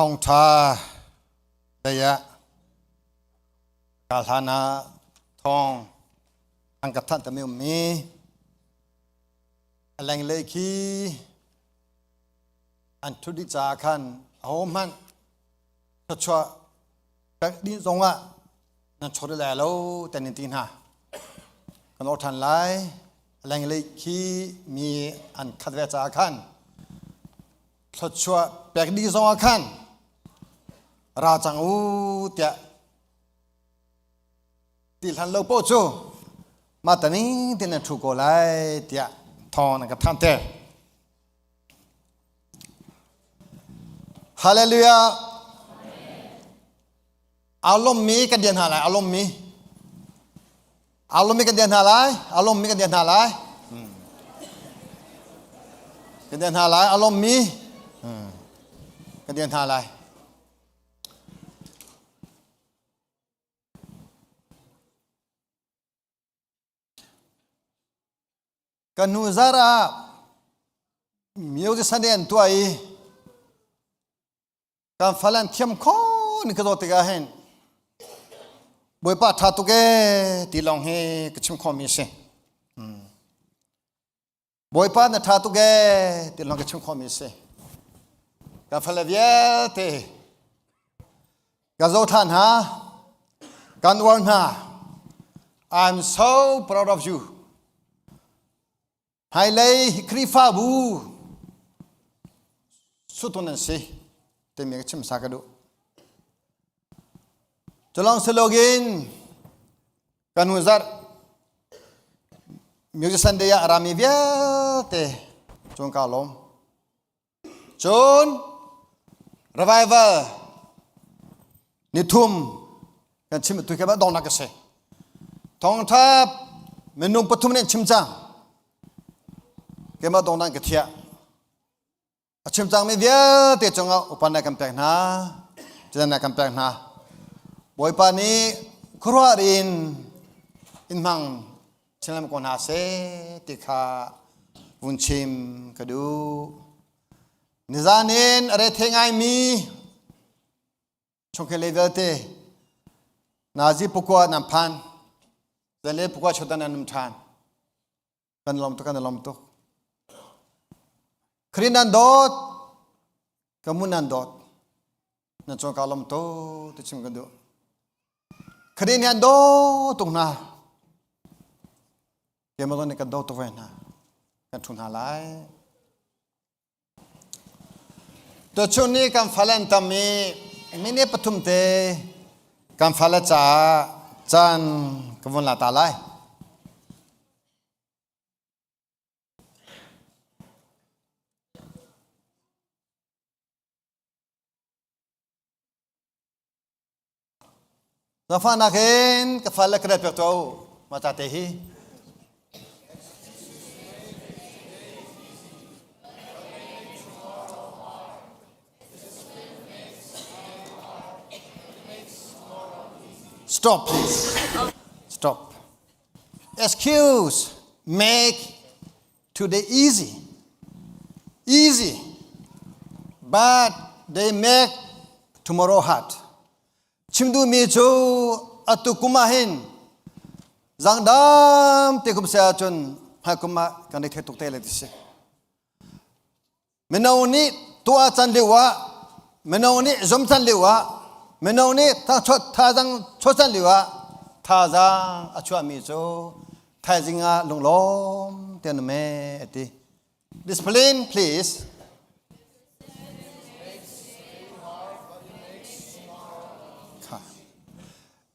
Thawngṭha lei ah kaa hlan ah thawng an ka thanh tami ummi a lenglei khi an ṭhut dih caah khan ahohmanh thluachuah pek dih zongah nan chawt lai lo ten in ti hna. Kan or ṭhan lai. A lenglei khi mi an khat ve caah khan thluachuah pek dih zongah khan ra cang u tiah ti hlan lo poh cu mah taning tin nan ṭhu ko lai tiah thawng nan ka thanh ter. Hallelujah. Aa lawmmi kan dian hna lai. Aa lawmmi. Aa lawmmi kan dian hna lai. Aa lawmmi kan dian hna lai. Kan dian hna lai. Aa lawmmi. Kan dian hna lai. Ka hnu zarh ah music Sunday an tuah i kan fal an thiam kho ni ka zawt tikah hin Bawipa ṭha tuk ee ti lawng hi ka chim khawhmi a si. Bawipa na ṭha tuk ee ti lawng ka chim khawhmi a si. Ka fale vialte ka zoh ṭhan hna, kan uar hna. I'm so proud of you. Hmailei Khrihfabu sutun an si timi ka chim sa ka duh. Culong silogin kan hnu zarh Music Sunday ah rami vialte cun ka lawm. Cun revival nithum kan chim tu ke ba dongnak ka si. Thawngtha minung pathum nih chim cang. Keimah dongnak ka thiah. A chim cangmi vialte cungah upan kan pek hna. Cudan kan pek hna. Bawipa nih khuaruah in in hmang chinlam ko hna seh ti kha vun chim ka duh. Nizan in a rethe ngaimi chungkhel lei vialte nazi pukua nan phan zan le pukua chotan nan um ṭhan. Kan lawm tuk kan lawm tuk. Khrih nan dawt ka mun nan dawt nan cung ka lawm to ti chim kan duh. Khrih nih an daw tuk hna. Keimah zong nih kan daw tuk ve hna. Kan ṭhu hna lai. Tuchun ni kan fale an tam i minute pathum te kan fale caah caan ka vun la ta lai. Zaangfahnak in ka fale ka rel piak tuah u mah ca te hi. Stop please. Stop. Excuse make today easy. Easy. But they make tomorrow hard. Chim duhmi cu atu kum ah hin zangdam te kum se ahcun hmaikum ah kan i thei tuk te le ti si. Mino nih tuah can lio ah mino nih zum can lio ah mino nih thazang chuah can lio ah thazang a chuahmi cu thaizing ah lunglawm te an um ee a ti. Discipline please.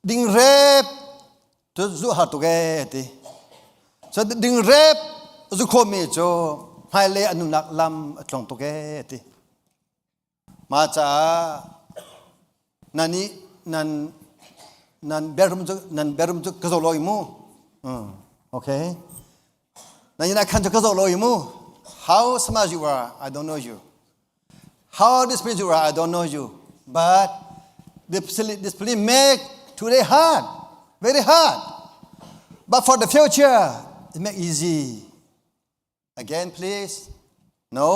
Dingrep cu zu har tuk ee ti. So dingrep zu khomi cu hmailei a nunnak lam a tlong tuk ee ti. Mah caah nan i nan nan bedroom cu nan bedroom cu ka zoh lo i mu. Okay. Nan inn ah khan cu ka zoh lo i mu. How smart you are, I don't know you. How disciplined you are, I don't know you. But discipline, discipline make today hard, very hard. But for the future, it make easy. Again, please. No.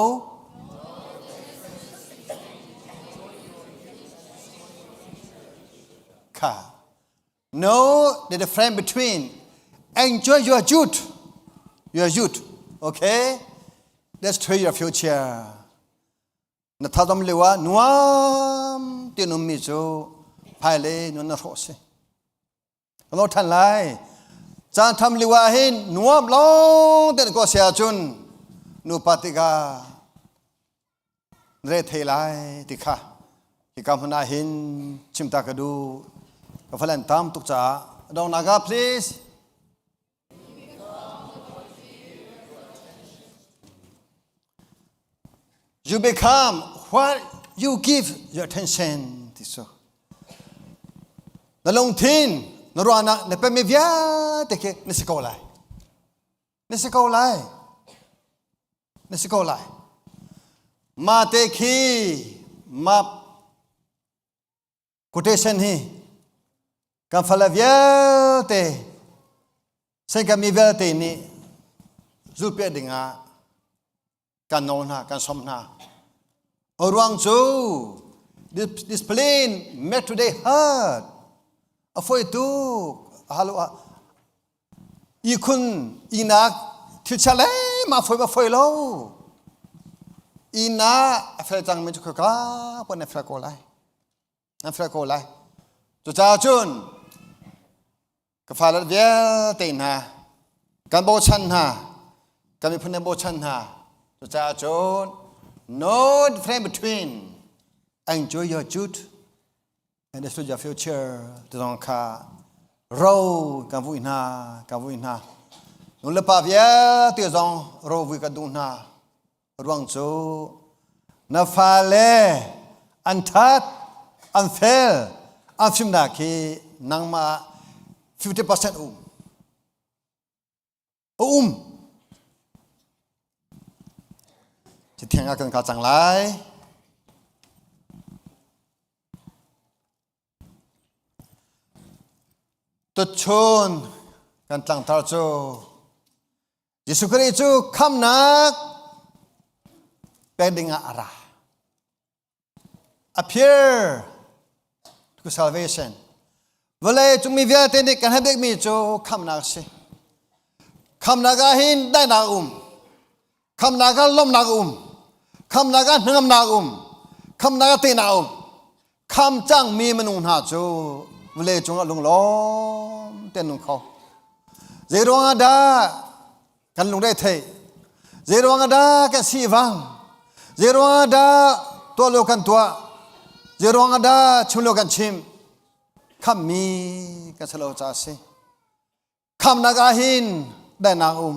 Kha. Know the difference between enjoy your youth, your youth, okay? Destroy your future. Na thadom lewa nuam ti num mi cu phai le nun na hrawh si. Lo than lai. Caan tham liwa hin nuam long ten ko sia cun nu patika re thei lai ti kha hika hmun ah hin chimta ka duh ka falan tam tuk caah dong naga please You become what you give your attention ti su. Na lungthin na ruahnak na pemi vialte khi na si ko lai. Na si ko lai. Na si ko lai. Ma te khi ma quotation hi kan fale vialte sengkami vialte nih zulpiah dingah kan nawl hna kan som hna a ruang cu discipline make today hard a foi tuk halo Ihkhun ihnak thilchia le ma foi ma foi lo. Inn ah a fel cangmi cu khaka pon na fel ko lai. Na fel ko lai. Cucaah cun ka fale vialte hna kan bochan hna kan miphun nan bochan hna cucaah cun no difference between enjoy your youth and the future future ti zong kha ro kan vui hna kan vui hna nu le pa vialte zong ro vui kan duh hna ruang cu na fale an that an fel an fimnak hi nangmah 50% um a um Cathiang ah kan kal cang lai. Tuchun kan tlangtar cu Jesuh Khrih cu khamnak pek dingah a ra. Appear to salvation. Vawlei cung mi vialte nih kan herh bikmi cu khamnak a si. Khamnak ah hin daihnak um. Khamnak ah lawmhnak um. Khamnak ah hnangamnak um. Khamnak ah tehnak um. Kham cangmi minung hna cu vawlei cungah lunglawm tein nung kho. Zei ruangah dah kan lungre theih zei ruangah dah kan sivang zei ruangah dah tuah lo kan tuah zei ruangah dah chim lo kan chim khammi kan si lo ca si khamnak ah hin daihnak um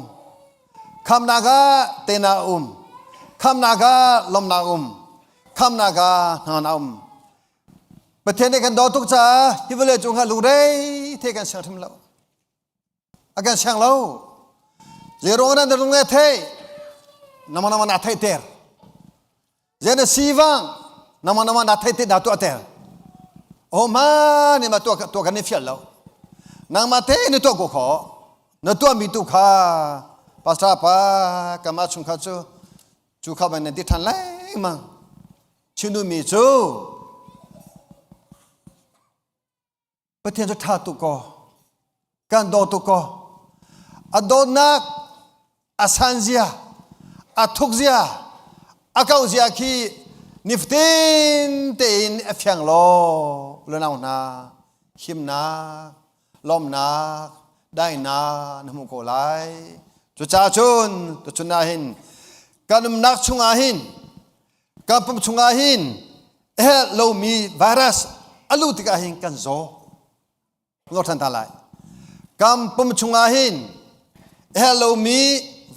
khamnak ah tenak um khamnak ah lawmnak um khamnak ah hna um Pathian nih kan daw tuk caah hi vawlei cung ah lungrei the kan siang hrim lo a kan siang lo zeiruang nan lung le thei nama nama na thei ter zei na sivang nama nama na thei te na tuah ter oh ma ni ma tuah tuah kan ni fial lo nangmah te ni tuah ko kho na tuah mi tu kha pastor pa kama chung kha cu cu kha ban nan ti than lengmang chinu mi cu Pathian cu ṭha tuk kaw kan daw tuk kaw a dawtnak a san zia a thuk zia a kau zia khi nifatin tein a fiang law lunau hna himnak lawmnak daihnak na hmuh ko lai cucaah cun tuchun ah hin kan umnak chungah hin kan pum chungah hin a herh lomi virus a luh tikah hin kan zaw ngor than ta lai kan pum chungah hin a herh lomi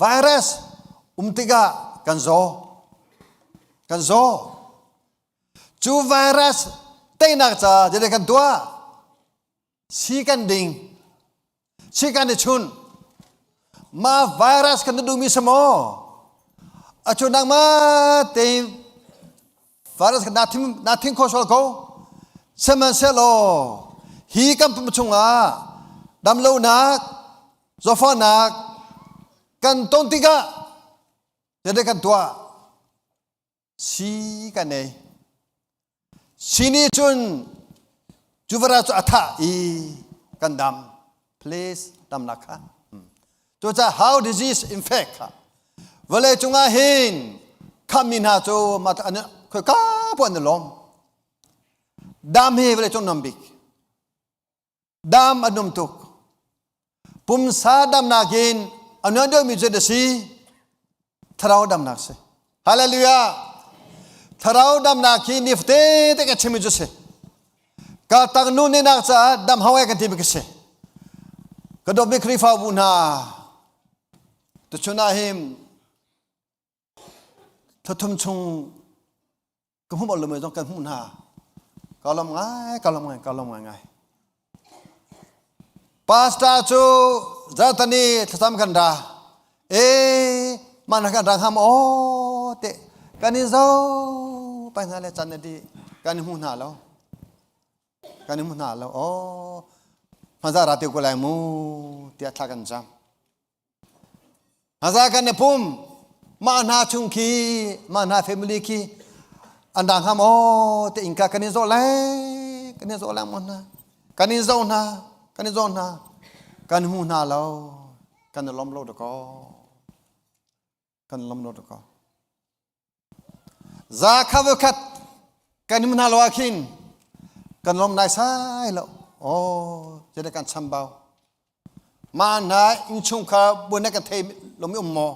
virus um tikah kan zaw kan zaw cu virus teinak ca jadi kan tuah si kan ding si kan i chun ma virus kan duhmi si maw a cu nangma te virus kan na thing kho sual ko sihmanhsehlaw hi kan pum chungah damlonak zawfahnak kan ton tikah zeidah kan tuah Si kan ei. Si nih cun Cu virus cu a thah i kan dam. Please damnak kha. Cucaah how disease infect kha vawlei cungah hin khammi hna cu khoi ka pu an i lawm. Dam hi vawlei cung nuam bik. Dam a num tuk. Pumsa damnak in a nuam deuhmi cu a si thlarau damnak si. Hallelujah! Thlarau damnak hi nifate te ka chimmi cu si. Ka tak nu nih nak caah dam hau ai kan timi ka si. Ka dawtmi Khrihfabu hna tuchun ah hin thathum chung ka hmuh bal lomi zong kan hmuh hna ka lawm ngai ka lawm ngai ka lawm ngai ngai pastor cu zartani thlacam kan ra e man kan ra ngam o te kan in zo pai hna le chan di kan hmu hna lo kan hmu hna lo o hmaza ra te ko lai mu tiah thla kan cam Haza kan i pum mah hna chung khi mah hna family khi an dang hnga maw te innka kan i zawh lai kan i zawh lai maw hna kan i zoh hna kan i zoh hna kan hmu hna lo kan i lom lo dakaw kan lom lo dakaw Za kha voikhat kan um hna lo ah khin kan lawm nai sai lo. Oh, jadi kan chambau. Ma hna innchungkhar buan kan thei lomi um maw?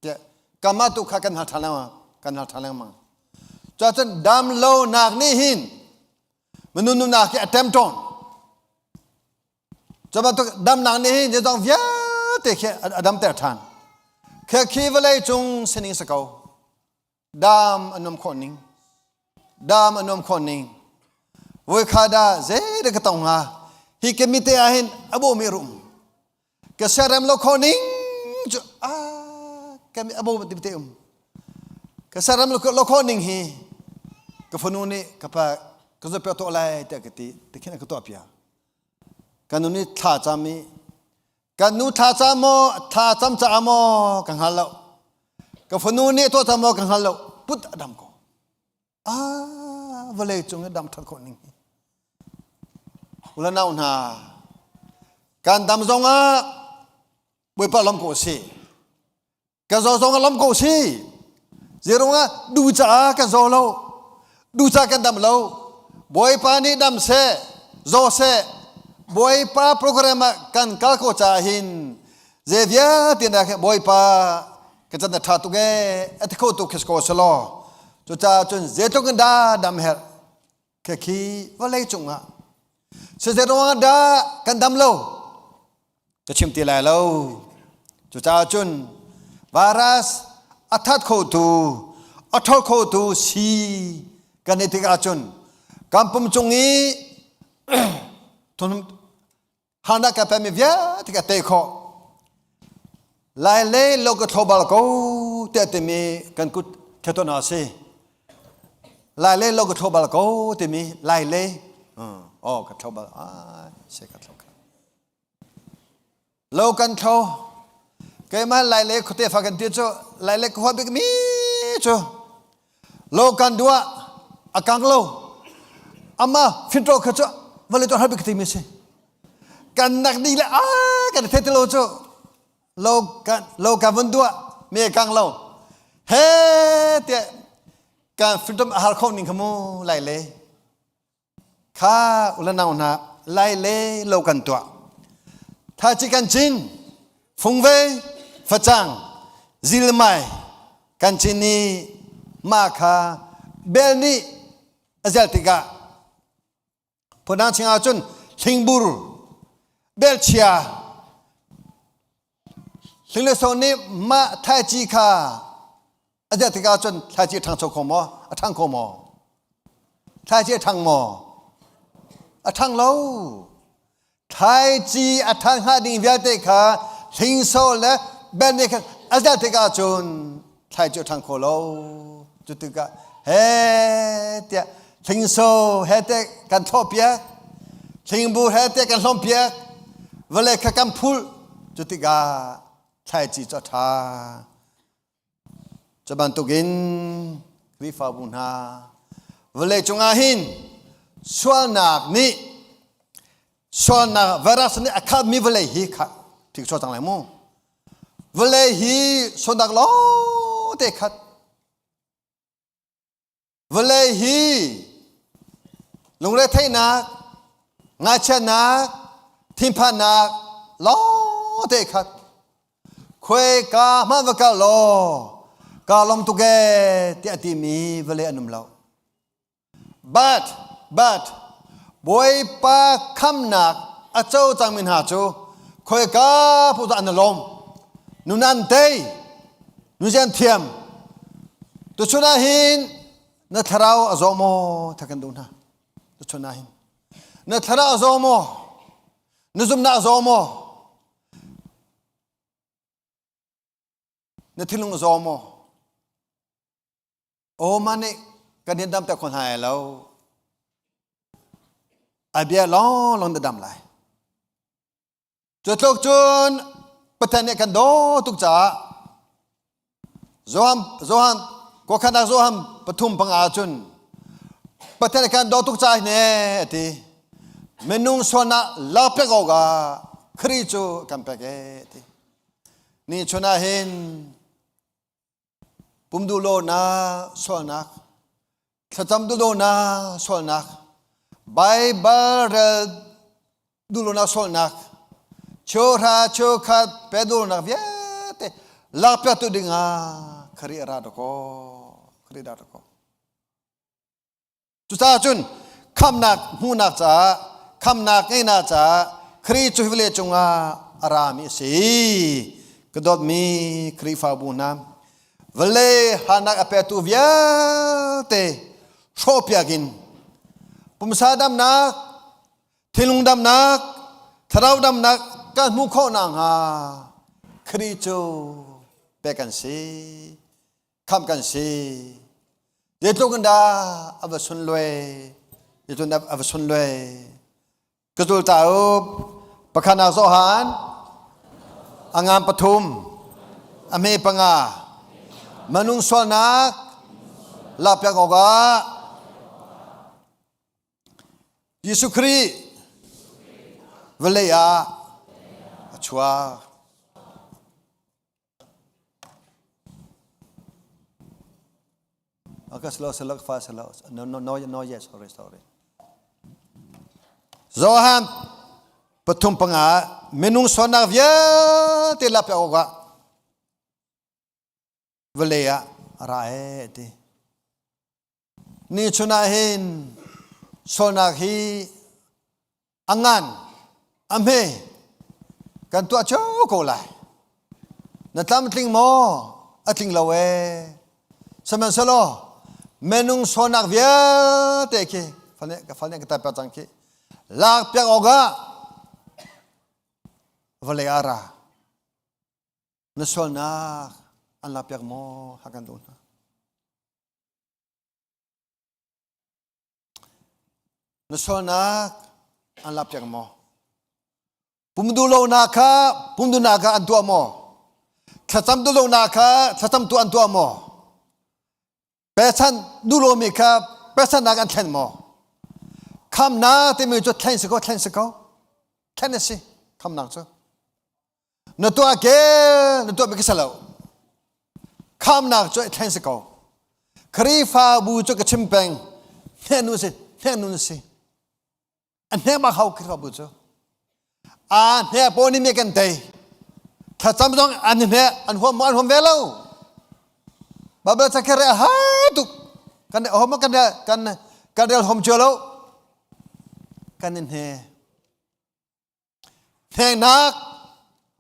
Tiah kama tu kha kan hal ṭhan lengmang, kan hal ṭhan lengmang. Cuacun dam lo nak nih hin minung nunnak hi a tem tawn. Cu bantuk damnak nih hin zeizong vialte khi a damter ṭhan. Khi vawlei cung sining si ko. Dam a nuam khawh ning. Dam a nuam khawh ning. Voikha dah zei ka tong hnga? Hi ka mite ah hin a bawmi rum. Ka siarem lo khawh ning cu ah ka mi a bawmi te um. Ka siarem lo khawh ning hi ka fanu nih ka pa ka zawt tuah lai tiah ka ti. Tikhin a ka tuah piak. Kan nu nih thla cam i kan nu thla cam maw thla cam caah maw ka hngal lo ka fanu nih tuah cam maw ka hngal lo put a dam ko ah vawlei cung i dam ṭhat khawh ning hi ulanau hna kan dam zongah Bawipa lam ko si Ka zaw zong a lam ko si. Zeirungah du caah kan zaw lo. Du ca kan dam lo. Bawipa nih dam seh, zaw seh. Bawipa program ah kan kal ko caah hin ze vialte na Bawipa ka can na tha tuk ee a ti kho tuk khi ko selaw. Cucaah cun zeitluk in dah dam herh khi vawlei cungah siseh ruangah dah kan dam lo ka chim ti lai lo cucaah cun virus a that khotu a ṭhol khotu si kan i tik ahcun kan pum cung i harnak kan pemi vialte ka tei khawh lai le lo ka thlo bal ko tiah timi kan kut theton a si lai le lo ka thlo bal ko timi lai le oh ka thlo bal ah se ka thlo lo kan thlo keimah lai le khuate fa kan ti cu lai le ka hua bik mi cu lo kan dua a kang lo ama fintro kha cu vale to har bik ti mi si kan nak di le a kan the lo cu lo kan lo kan vun dua me kang lo he te kan freedom a har kho ning kha mu lai le Kha ulanau hna lai le lo kan tuah. Thaci kan cin, fungve, facang, zilmai kan cin i mah kha bel nih a zel tikah phundang ching ahcun hlingbur, belchia, hling le so nih mah thaci kha A der tikah cun thlaici a ṭhangcho kho maw? A ṭhang kho maw? Thlaici a ṭhang maw? A ṭhang lo. Thlaici a ṭhan hnga ding vialte kha hlingso le ben nih khan a der tikah cun thlaici a ṭhang kho lo. Cu tikah he tiah hlingso he te kan thlawhpiak, hlingbu he te kan hlawmpiak, vawlei kha kan phulh. Cu tikah thlaici cu a ṭha. Cu bantukin Khrihfabu hna vawlei cungah hin Sualnak nih sualnak virus nih a khatmi vawlei hi kha thik chuak cang lai mu. Vawlei hi sualnak lawng te khat. Vawlei hi lungretheihnak, ngaihchiatnak, thinphannak lawng te khat. Khuaika hmanh va kal law kaa lawm tuk ee tiah a timi vawlei an um lo. But, but, Bawipa khamnak a co cangmi hna cu khoika paoh dah an i lawm. Nun an tei, nuzian thiam. Tuchun ah hin na thlarau a zaw maw tha kan duh hna. Tuchun ah hin na thlarau a zaw maw? Na zumhnak a zaw maw? Na thinlung a zaw maw? Aw mah nih kan in damter kho hna lai lo. A bia lawnglawng na dam lai. Cu tluk cun Pathian nih kan daw tuk caah Johan Johan khuakhannak Johan pathum panga cun Pathian nih kan daw tuk caah ne a ti. Minung sualnak lakpiak awkah Khrih cu kan pek e a ti. Ni chun ah hin Pum duhlonak sualnak, thlacam duhlonak sualnak, Baibal rel duhlonak sualnak, cheuhra cheukhat pe duhlonak vialte lakpiaktu dingah Khrih ra dakaw, Khrih ra dakaw. Cucaah cun khamnak hmuhnak caah khamnak ngeihnak caah Khrih cu hi vawlei cungah a rami a si. Ka dawtmi Khrihfabu hna, vawlei harnak a petu vialte hrawhpiak in pumsa damnak, thinlung damnak, thlarau damnak kan hmuh khawh nakhnga Khrih cu pek kan si. Khamh kan si. Zeitluk in dah a va sunlawi, zeitluk in dah a va sunlawi. Ka zul ta u, pakhat nak Johan, a ngan pathum, a hme panga, manung sualnak lakpiak awkah Jesuh Khrih vawlei ah a chuak. Okay, slow, slow, fast, slow. No, no, no, no, yes, sorry, sorry. Johan pathum panga minung sualnak vialte lap awk ah vawlei ah a ra e ti. Ni chun ah hin sualnak hi a ngan a hme kan tuah cio ko lai. Na tlamtling maw? A tling lo ee. Sihmanhsehlaw minung sualnak vialte khi ka fal nih ka type cang khi lak piak awkah vawlei ah ra. Na sualnak an lak piak maw? Ha kan duh hna. Na sualnak an lakpiak maw? Pum duhlonak kha pum duhnak kha an tuah maw? Thlacam duhlonak kha thlacam tu an tuah maw? Pechan duhlomi kha pechannak an thlen maw? Khamnak timi cu thlen si ko, thlen si ko. Thlen a si, khamnak cu. Na tuah ke, na tuah mi ka si lo. Khamnak cu thlen si ko. Khrihfabu cu ka chim peng. Hne nu si, hne nu si. A hne bak hau Khrihfabu cu. A hne pawl nih mi kan tei. Thlacam zong an hne, an huam an huam ve lo. Bible ca kher a har tuk. Kan hom kan kan kan rel hom cio lo. Kan in hne. Hneknak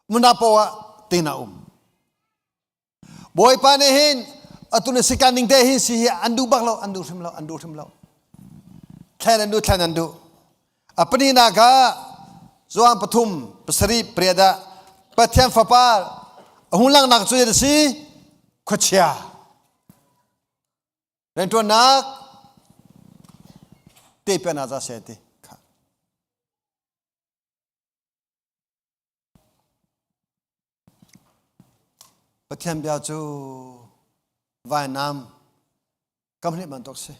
munapo ah tin a um. Bawipa nih hin atu na sikan ning te hi si hi an duh bak lo, an duh hrim lo, an duh hrim lo. Thlen an duh, thlen an duh. A pahnihnak ah Johan pathum pasarih pariat ah Pathian Fapa a hung langhnak cu a si khuachia. Rianṭuannak te pian ah za se ti. Pathian bia cu vainam kam hnih bantuk si.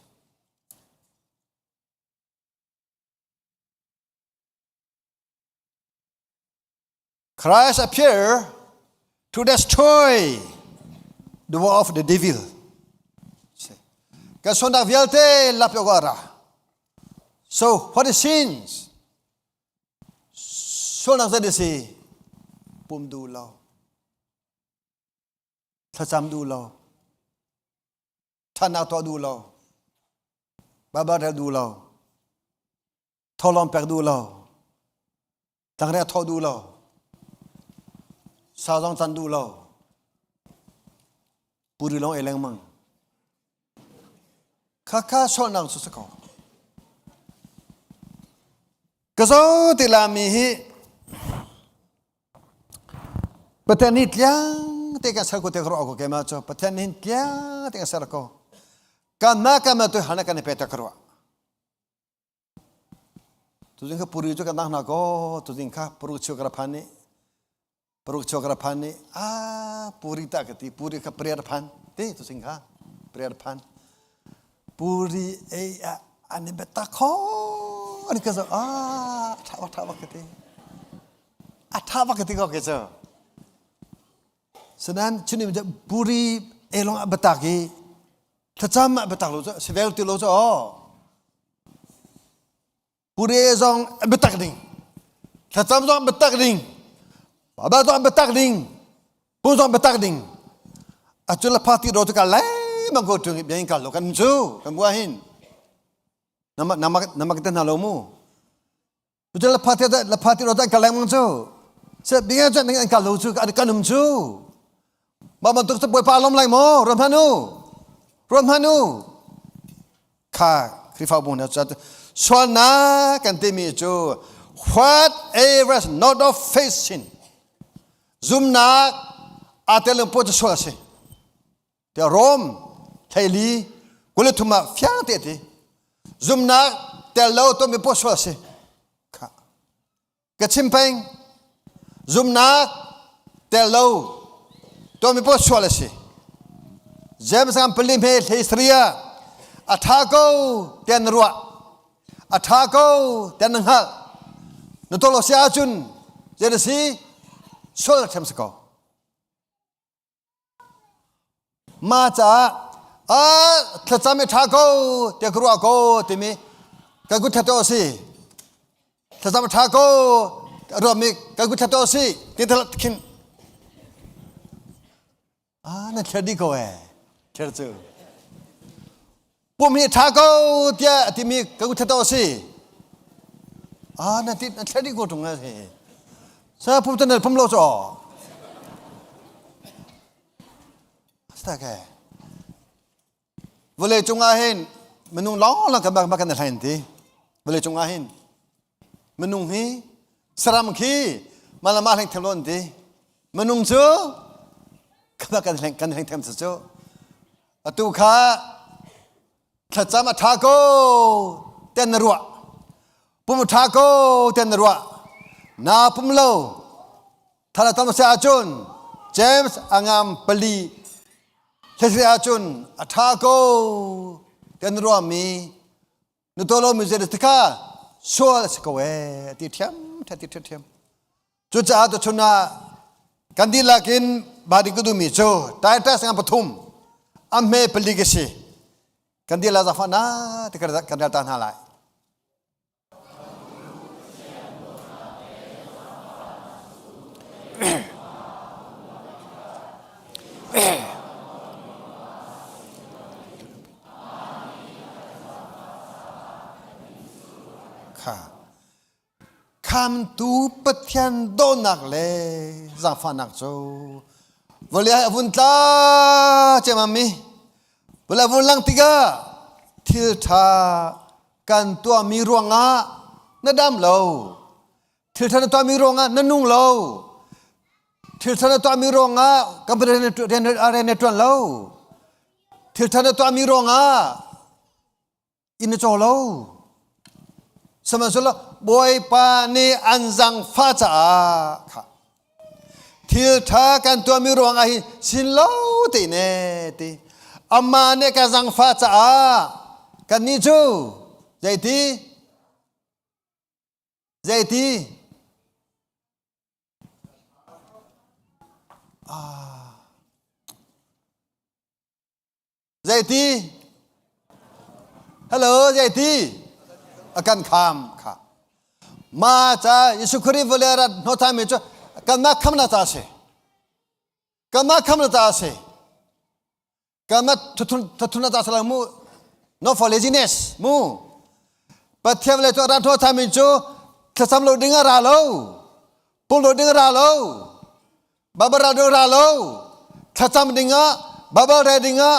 Christ appear to destroy the work of the devil. Kan sualnak vialte lap awk ah ra. So what is sins? Sualnak zei si? Pum duh lo. Thlacam duh lo. Ṭhatnak tuah duh lo. Baibal rel duh lo. Tholawm pek duh lo. Tangre thawh duh lo. Sa zong can duh lo. Puri lawng ei lengmang. Khakha sualnak cu si ko. Ka zo ti lami hi Pathian nih tliang te kan ser ko te ka ruah ko keimah cu Pathian nih tliang te kan ser ko. Kan na kan tu hana kan i pe ta ka ruah. Tuzing kha puri cu kan dang hna ko tuzing kha puruk cheu ka ra phan nih paruk cheu ka ra phan nih ah puri ta ka ti puri kha prayer phan ti tuzing kha prayer phan puri ei ah an i biatak kho an ka zo ah tha bak tha bak ka ti a tha bak ka ti ko ke cu sanan chunim puri e long a batak i thlacam ah biatak lo cu sivel ti lo cu aw pure zong biatak ding thlacam zong biatak ding baba zong biatak ding pu zong biatak ding atu la party ro tu ka lai mang ko tung bian kal lo kan cu kan bua hin nama nama nama kita na lo mu tu la party la party ro ta ka lai mang cu se bian chu an kal lo cu kan um cu Mah bantuk cu Bawipa lawm lai maw? Ruat hmanh u. Ruat hmanh u. Kha Khrihfabu hna cu sualnak kan timi cu whatever is not of faith sin zumnak aa tel lo poh cu sual a si. Tiah Rom theili 23 ah fiang te ti. Zumnak tel lo tuahmi poh sual a si. Kha Ka chim peng. Zumnak tel lo tuahmi poh sual a si. James ngam pali hme hlei saria a tha ko tiah na ruah. A tha ko tiah na hngalh. Na tuah lo si ahcun zei na si? Sual a si ko. Ma caah a thlacam i ṭha ko tiah ka ruah ko timi ka kut thla si. Thlacam a ṭha ko ruahmi ka kut thla si ti khin ah na thler dih ko eh thler cu pum hi ṭha ko tiah a timi ka kut thla si ah na ti na thler dih ko ṭung a si sa pum cu na pum lo cu Ke. Vawlei cungah hin minung lawng kan bak kan hlain ti. Vawlei cungah hin minung hi saram khi malama hleng them lon ti. Minung cu kan hleng kan hleng them cu. Atu kha thlacam a tha ko ten na ruah. Pum a tha ko ten na ruah. Na pum lo Thal a tam a si ahcun James a ngam pali thlasik ahcun a ṭha ko ti an ruahmi nu to lomi zei tikha sual a si ko ee a ti ṭhiam a ti ṭhiam. Cucaah tuchun ah kan dihlak in badi ka duhmi cu Titus ngan pathum a hme pali ka si. Kan dihlak zaangfah na ti kan rel ta hna lai. Kha khamtu Pathian dawtnak le zaangfahnak cu vawlei ah a vun tla ciammam mi vawlei a vun lang tikah thil ṭha kan tuahmi ruangah na dam lo thil ṭha na tuahmi ruangah na nung lo thil ṭha na tuahmi ruangah company rian na ṭuan lo thil ṭha na tuahmi ruangah inn na caw lo sihmanhsehlaw bawipa nih an zangfah caah kha thil ṭha kan tuahmi ruangah hi sin lo te ne ti amah nih ka zangfah caah kannih cu zeiti zeiti Ah. Zeiti? Hello, zeiti? A kan kham kha. Ma ca Jesuh Khrih vawlei rat hnawh mi cu kanmah khamnak ca a si. Kanmah khamnak ca a si. Kanmah thuthun ca a si lo mu. Not for laziness mu. Pathian vawlei cu a rat hnawh mi cu thlacam lo ding a ra lo. Pul lo ding a ra lo. Bible ra ding ra lo. Thlacam dingah, Bible rel dingah,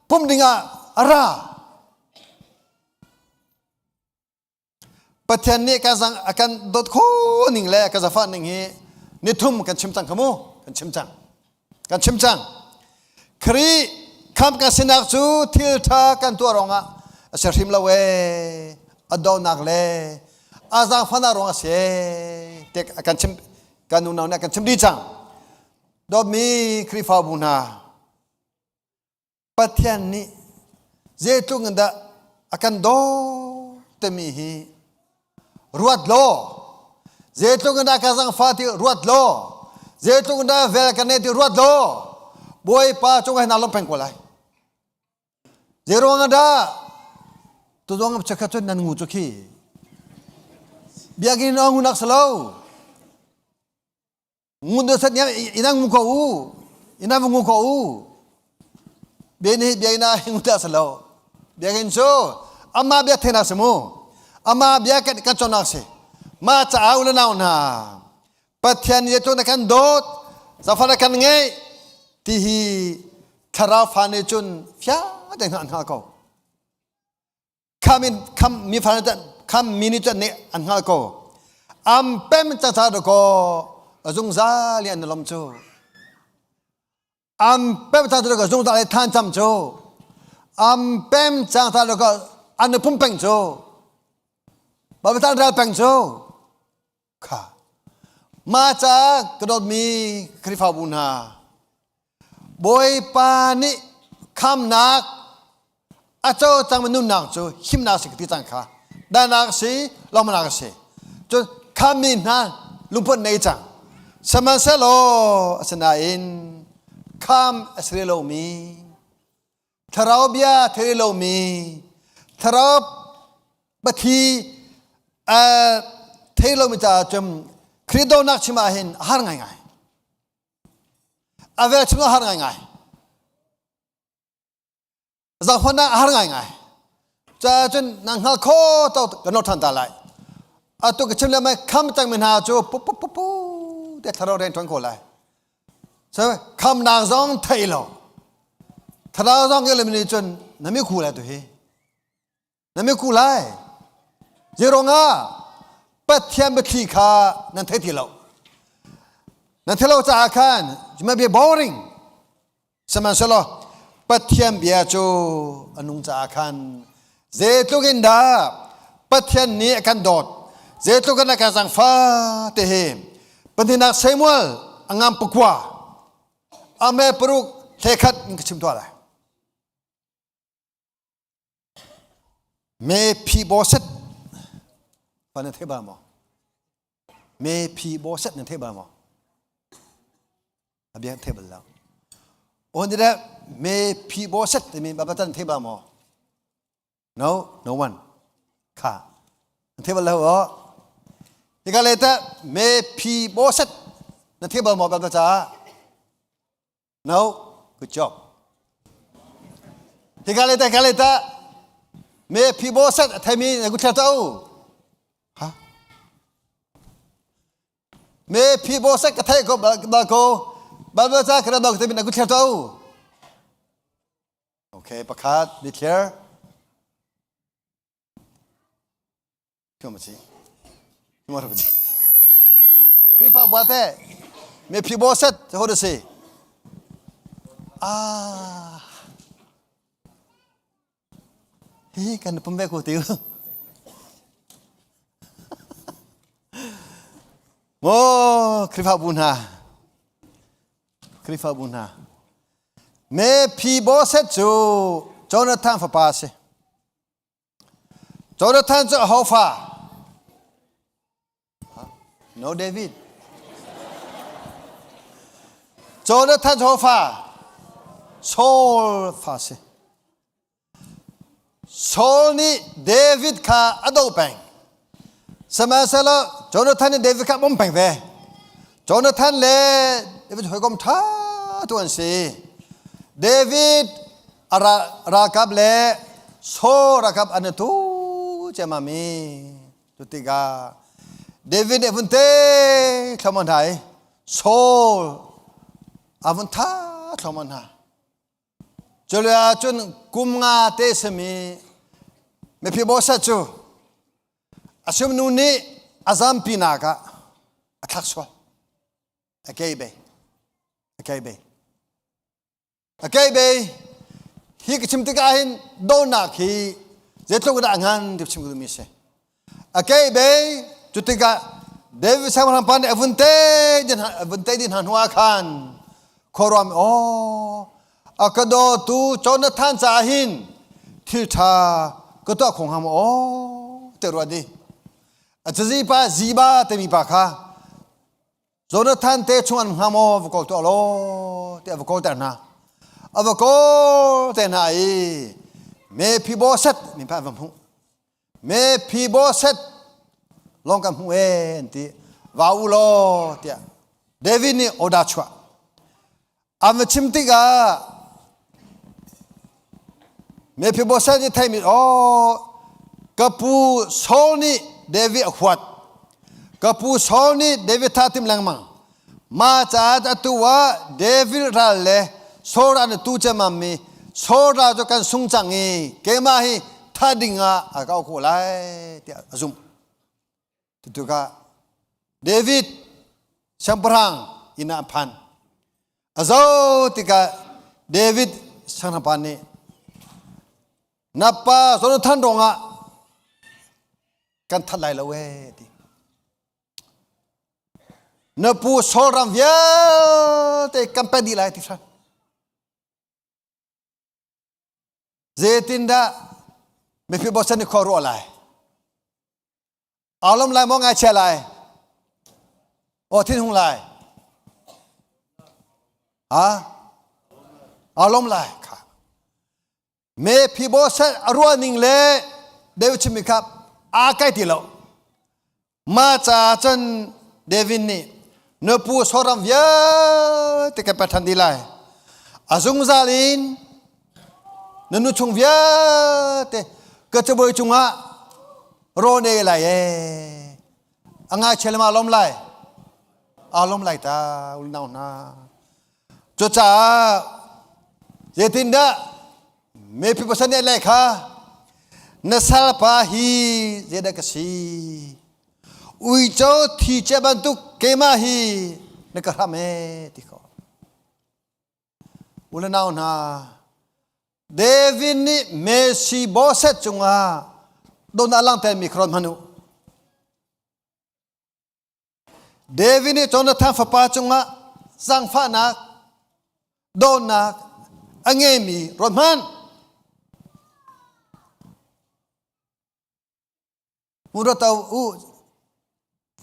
pum dingah a ra. Pathian nih kan zang a kan dawt kho ning le ka zafah ning hi nithum kan chim cang kha mu kan chim cang kan chim cang Khrih kham kan sinak cu thil tha kan tuah ruangah a si hrim lo ee a donak le a zaangfahnak ruangah a si ee te kan chim kan unau nih kan chim dih cang dawtmi Khrihfabu hna Pathian nih zeitluk in dah a kan daw timi hi ruat law zeitluk in dah ka zangfa ti ruat law zeitluk in dah vel kan nei ti ruat law Bawipa cung ah naa lawm peng ko lai zei ruang ah dah tu zong chekhat cun nan ngu cu khi biakinn ah ngu nak si lo ngun do sat ina ngu ko u ina ngu ko u bia ni bia ina ngu ta salo bia kin chu ama bia thena simu ama bia kan kan chonak si ma cha au le nau na pathian ye to na kan dot zafara kan ngei ti hi thlarau fa ne chun fia te hna hna ko kham in kham mi fa kham mi nih cun nih an hngal ko am pem cha cha do ko zungzal i an lom cu am pem cha do ko zungzal i than cham cu am pem chang ta do ko an pum peng cu babitan ral peng cu kha ma ca ka dawtmi Khrihfabu hna Bawipa nih khamnak a co cangmi nunnak cu himnak si ka ti cang kha danak si lawmnak si cun khammi hna lungput nei cang sihmanhsehlaw asinain kham a si lomi thlarau bia thei lomi thlarau pathi a thei lomi caah cun Khrih dawtnak chim ah hin a har ngaingai A velchum a har ngaingai. Zakhon ah a har ngaingai. Ca cun nang hngal kho to kan lo than ta lai. Atu ka chim le mai kham cang mi hna cu pu pu pu pu te thlarau rian tuan ko lai. So kham nak zong thei lo. Thlarau zong ke le mi cun na mi khu lai tu hi. Na mi ku lai. Zeiruangah Pathian biathli kha nan thei ti lo. Nan thei lo caah khan you might be boring. Sihmanhsehlaw Pathian bia cu a nung caah khan zeitluk in dah Pathian nih a kan dawt, zeitluk in a kan zangfah ti hi Pahnihnak Samuel a ngam pakua ame paruk hlekhat in ka chim tuah lai. Mephibosheth pa nan thei bal maw? Mephibosheth nan thei bal maw? A bia thei bal lo. On dire Mephibosheth timi baba tan thei bal maw? No, no one. Kha. Nan thei bal lo o. Hika le ta Mephibosheth na thei bal maw baba ca? No, good job. Hika le ta, hika le ta. Me Mephibosheth a theimi na gut ta u. Ha? Me Mephibosheth ka thei ko ba ko. Bible ca ka dok te na gut ta u. Okay, pakhat ni clear. Khrihfa buate Mephibosheth ho da si? Ah. Hi kan pum ve ko tiu. Mo Khrihfa bu hna. Khrihfa bu hna. Mephibosheth cu Jonathan fapa a si. Jonathan cu aho fa? No David. Jonathan cu fa Saul fa si. Saul nih David kha a doh peng. Sihmanhsehlaw Jonathan nih David kha a bawmh peng ve. Jonathan le David hawikom ṭha tu an si. David a ralkap le Saul ralkap an i tu ciammam i cu tikah David nih a vun te thluahmah hna i Saul a vun tha thluahmah hna. Culio cun kum nga te simi Mephibosheth cu a sumnu nih a zampinak ah a thlak sual. A kei bei. A kei bei. A kei bei. Hi ka chim tikah hin donak hi zeitluk dah ngan ti chim ka duhmi si. A kei bei cu tikah David siangpahrang pa nih a vun te din a vun te din hna hnu ah khan khuaruam aw a ka dawtu Jonathan caah hin thil ṭha ka tuah kho hnga maw aw ti ruat i a cazi pa Ziba timi pa kha Jonathan te chung an hnga maw va kawl tuah law tiah va kawlter hna. A va kawl te hna i Mephibosheth min pa an va hmuh. Mephibosheth lawng kan hmuh ee an ti. Va u law tiah David nih order chuah. An va chim tikah Mephibosheth nih theimi aw ka pu Saul nih David a huat. Ka pu Saul nih David tha tim lengmang. Ma caah atu ah David ral le Saul ral tu cemam mi Saul ral cu kan sung cang i keimah hi tha ding ah a ka khawh lai tiah a zumh. Tutukah David siangpahrang inn ah a phan. A zo tikah David siangpahrang pa nih na pa Jonathan ruangah kan that lai lo ee ti. Na pu Saul ram vialte kan pek dih lai ti hran. Zeitindah Mephibosheth nih khua ruah lai? Aa lawm lai maw ngaichia lai? Aw thinhung lai? Ha? Aa lawm lai kha. Mephibosheth a ruah ning le David chimmi kha aa kai ti lo. Mah caah cun David nih na pu Soram vialte ka pek ṭhan dih lai. A zungzal in na nu chung vialte ka cabuai cungah rawn ei lai ee. A ngaichia le ma lawm lai? Aa lawm lai ta unau hna. Cucaah zeitindah Mephibosheth nih a leh kha na salpa hi zeidah ka si? Uico thi cia bantuk keimah hi na ka hram ee ti ko. U le nau hna, David nih Mephibosheth cungah dawtnak a langhtermi kha ruat hmanh u. David nih Jonathan fapa cungah zaangfahnak, dawtnak a ngeimi ruat hmanh. Murata u,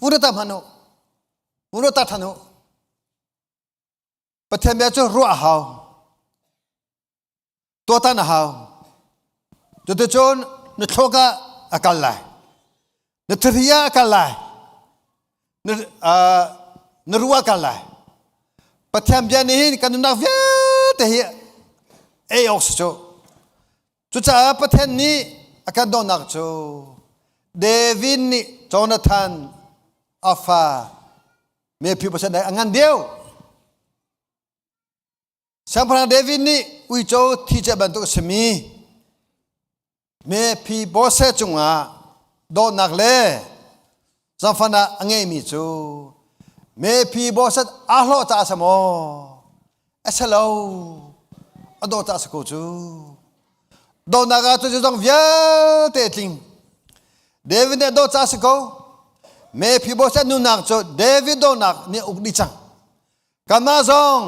murata hmanh u, murata than u. Pathian bia cu ruah a hau. Tuahtan a hau. Cuticun na thluak ah a kal lai. Na thari ah a kal lai. Na, uh, na ruah a kal lai. Pathian bia nih hin kan nunnak vialte hi ei awk si cu. Cucaah Pathian nih a kan dawtnak cu David nih Jonathan a fa Mephibosheth a ngan deuh. Siangpahrang David nih uico thi cia bantuk a simi Mephibosheth cungah dawtnak le zaangfahnak a ngeimi cu Mephibosheth aa hlawh caah a si maw? A si lo. A dawh caah a si ko cu. Dawtnak ah cu zong vialte a tling. David nih a dawt caah a si ko. Mephibosheth nunnak cu David dawtnak nih a uk dih cang. Kanmah zong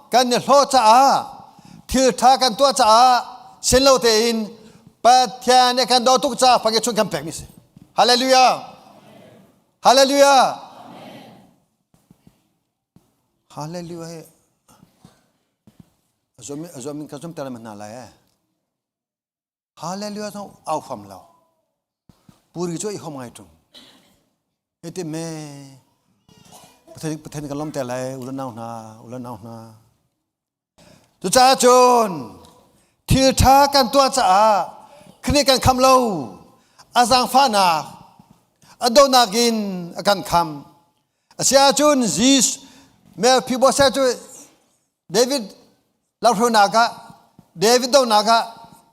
kan i hlawh caah thil ṭha kan tuah caah sin lo tein Pathian nih kan dawt tuk caah pangit chung kan pekmi si. Hallelujah. Hallelujah. Hallelujah. A zuam ka zum ter hna lai eh. Hallelujah zong au fam lo. Puri cu i hom ngai tung. Hiti me Pathian Pathian kan lom te lai ulan nau hna ulan nau hna. Cucaah cun thil ṭha kan tuah caah khini kan kham lo a zaangfahnak a donak in a kan kham. Asiahcun Jesus Mephibosheth cu David lamhruainak ah David donak ah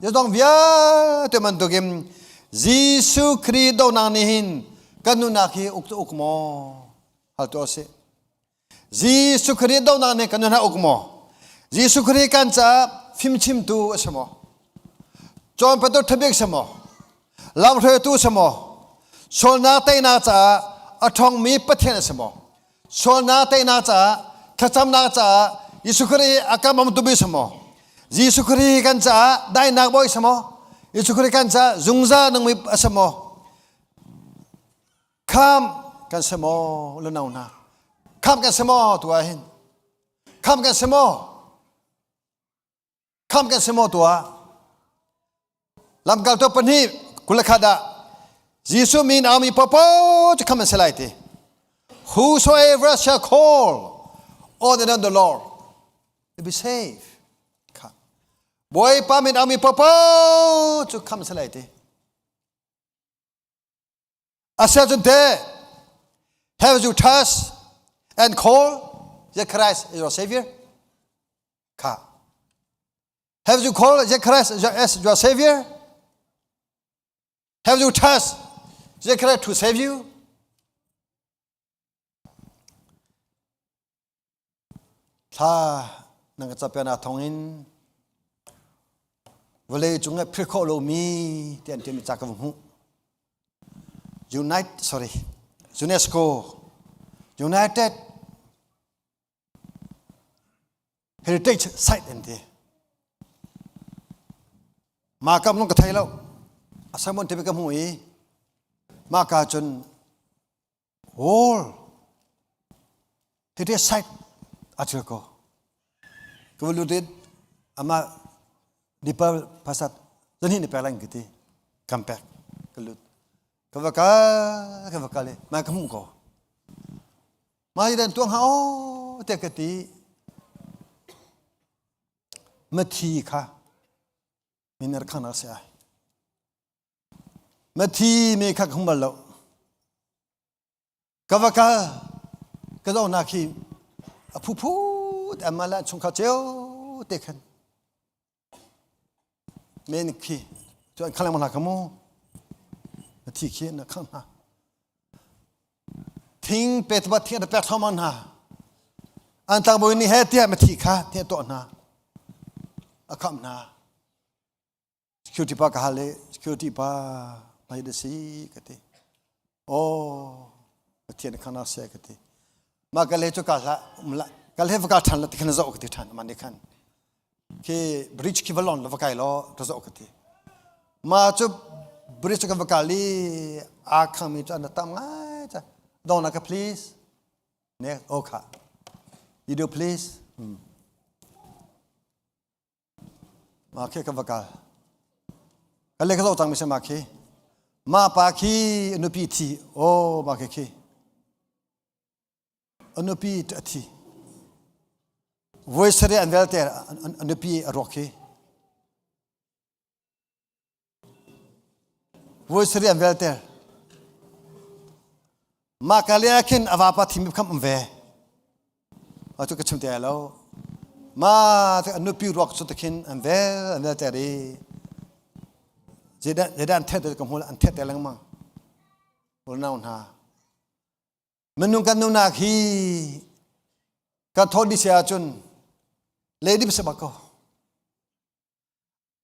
zeizong vialte bantukin Jesuh Khrih donak nih hin kan nunnak hi uk uk maw hal tuah sih Jesuh Khrih donak nih kan nunnak uk maw Jesuh Khrih kan caah fimchimtu a si maw cawnpiaktu ṭhabik si maw lamhruaitu si maw sualnak teinak caah a ṭhawngmi Pathian a si maw Sualnak teinak caah thlacamnak caah Jesuh Khrih a kan bawmtu bi si maw? Jesuh Khrih kan caah daihnak bawi si maw? Jesuh Khrih kan caah zungzal nungmi a si maw? Kham kan si maw lunau hna? Kham kan si maw tu ah hin? Kham kan si maw? Kham kan si maw tuah? Lamkaltu pahnih kulakhat ah Jesuh min aumi popo cu kham an si lai ti. Whosoever shall call on the name of the Lord will be saved. Kha. Bawipa min aumi popo cu kham si lai ti. Asiahcun teh, have you trust and call the Christ as your Savior? Kha. Have you called the Christ as your Savior? Have you trust the Christ to save you? Thla nan ka capian thawngin vawlei cung ah philh khawh lomi ti an timi ca ka hmuh. Unite, sorry, UNESCO, United Heritage Site an ti. Mah kam lung ka thei lo. A sermon te ka hmuh i mah ka cun Wall tete site a thil ko. Ka lu dit ama dipal pasat zani ni pek lang kiti kam pek ka lut. Ka va ka ka va kal ma ka hmu ko. Ma dan tuang ha o te ka ti mathi kha miner khana se ai. Mathi me kha ka hmu bal lo. Ka va kal ka zohnak khi a phuphu amma le chungkhar cio te khan men khi cu an khalang hna ka mu thi khi na khang hna thing pe ba thing pek thoma hna an tlangbawi nih he tiah mathi kha tiah tuah hna a kham hna Security pa ka hal i security pa mai da si ka ti. Oh, Pathian khana se ka ti. Ma ka le chu ka hla um la ka le va ka than la ti khan zo ka ti than man ni khan. Khi bridge khi valon la va kai lo ta zo ka ti. Ma chu bridge ka va kali a khang mi chu an tam ngai cha. Dong na ka please. Ne o kha. You do please. Hmm. Mah khi ka va kal. Ka le ka zoh cang mi si mah khi. Mah pa khi a nupi thi. Oh, mah khi khi. A nupi a thi. Voi sarih an velte a nupi a ruak khi. Voi sarih an velter. Mah ka le ah khin a vapa thim kham um ve. Atu ka chim te lo. Ma a nupi ruak cu khin an vel an velter i zeidah zeidah an thet ka hmul an thet te lengmang. Unau hna. Minung kan nunak hi kan thawt dih si ahcun lady se bak ko.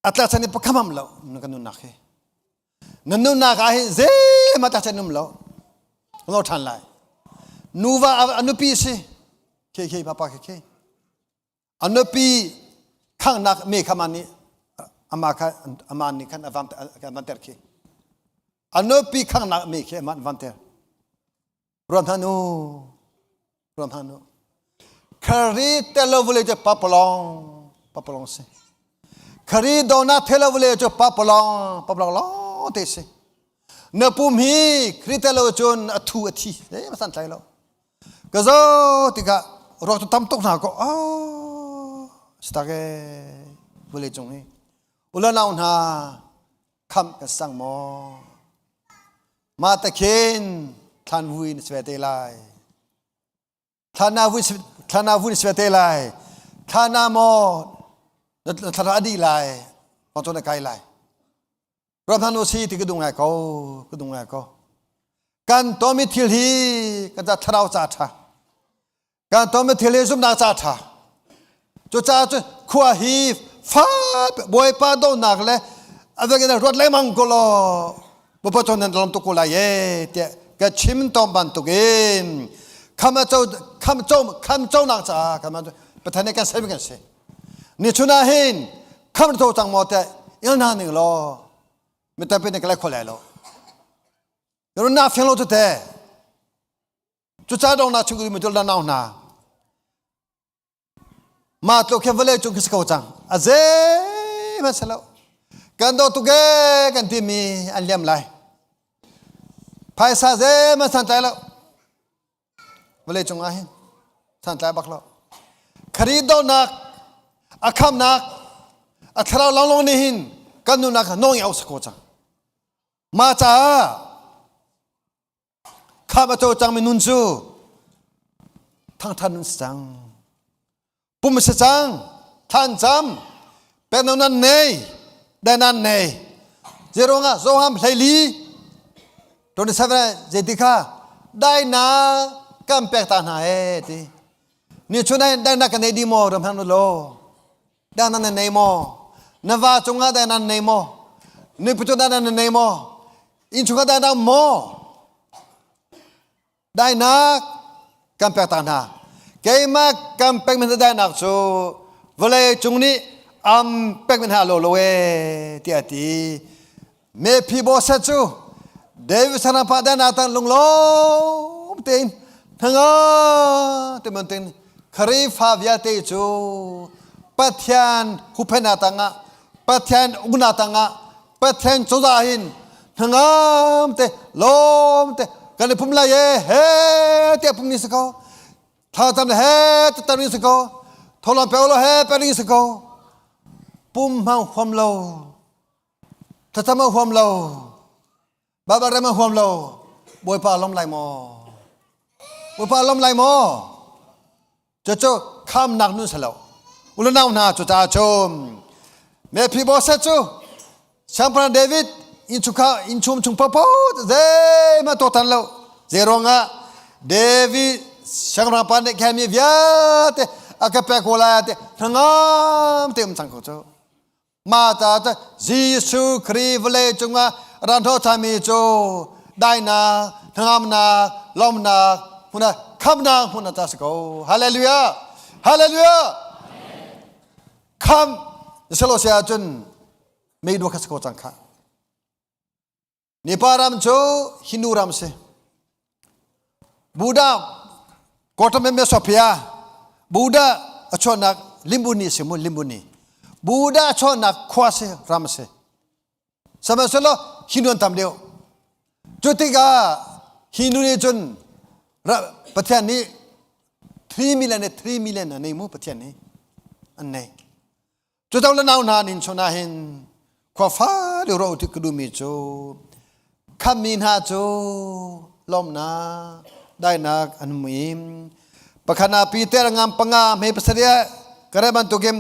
A tlakchan i pakhamam lo na kan nunnak hi. Na nunnak ah hin zeihmanh tlakchan um lo. Lo ṭhan lai. Nuva a nupi si. Khe khe papa khe khe. A nupi khangnak me kha man nih ama kha ama nih khan a vam a van ter khi. A nupi khangnak me khi ama van ter. Ruam hna nu. Ruam hna nu. Khari telo vule te papalong. Papalong si. Khari dona thelo vale cu papalong papalong lo te si. Na pum hi Kri telo cun a thu a thi. Eh ma san tlai lo. Ka zo tikah ruak cu tam tuk hna ko. Oh, stak e vale cung hi. Ulanau hna kham ka sang maw? Ma ta khin thlan vui na sve te lai. Thla na vun sve te lai. Thla na maw na thla a dih lai. Kong na kai lai. Ram hna si ti ka dung ngai ko, ka dung ngai ko. Kan tomi thil hi kan ca thlarau ca tha. Kan tomi thil hi zumnak ca tha. Cu ca cu khua hi fa bawipa donak le a vek in ruat lengmang ko law bawipa cu nan lawm tuk ko lai e tiah ka chim tawn bantukin kham a co kham co kham conak caah kham Pathian nih kan ser kan si ni chun ah hin kham to cang maw tiah il hna ning law mi tampi nih ka lai kho lai lo na fiang lo tu te cuca dong na chung mi tu la nau hna Mah tluk hin vawlei cung khi si ko cang. A zeihmanh si lo. Kan dawt tuk ee kan timi an liam lai. Phaisa zeihmanh santlai lo. Vawlei cung ah hin santlai bak lo. Khari donak, a khamnak, a thlarau lawnglawng nih hin kan nunnak nawng i au si ko cang. Mah caah Kham a cawcangmi nun cu thangthan nun si cang. Pum si cang, thlan cam, pekno nan nei, dai nan nei. Zeruangah Zoham hleili 27 zeiti kha dai na kan pek ta hna he ti. Ni chun ai dai na kan nei di maw ram hang lo. Dai na nan nei maw? Na va cungah dai nan nei maw? Ni pu dai nan nei maw? Innchungkhar dainak maw dainak kan pek ta hna. Keimah kan pekmi hna dainak cu vawlei cung nih am pekmi hna lo lo e tiah a ti. Mephibosheth cu David sanapa dainak tang lunglawm tein hnangam te bantukin Khrihfa vialte cu Pathian huhphenhnak tangah Pathian uknak tangah Pathian cozah hin hnangam te lawm te kan i phum lai e he tiah phum ni si ko thlacam le he tatar ni si ko tholam pe lo he pe ni si ko pum hmang huam lo thlacam huam lo Baibal rem huam lo Bawipa lom lai maw Bawipa lom lai maw Cucu khamnak nun si lo. Ulanau hna cu ca cum Mephibosheth cu Siangpahrang David innchungkhar innchung chung popo zeihmanh tuaktan lo. Zeiruangah David siangpahrang pa nih khan mi vialte a ka pek ko lai te hnangam te um cang ko cu. Mah ta Jesuh Khrih vawlei cungah ran hnawhchami cu dainak, hnangamnak, lawmnak, hmun ah khamnak hmun ah ta si ko. Hallelujah! Hallelujah! Kham selo sia ahcun mei dua kha si ko cang kha. Nepal ram cu Hindu ram si. Buddha Gautama Sophia Buddha a chuahnak Limbuni si mu Limbuni. Buddha a chuahnak khua si ram si. Sihmanhsehlaw Hindu an tam deuh. Cu tikah Hindu nih cun Pathian nih 3 million le 3 million a nei mu Pathian nih an nei. Cu to le nau hna nin chun ah hin khua fa deuh ro ti ka duhmi cu khammi hna cu lawmnak dainak an hmu i pakhat ah Peter ngam panga hme pasarih kare bantukin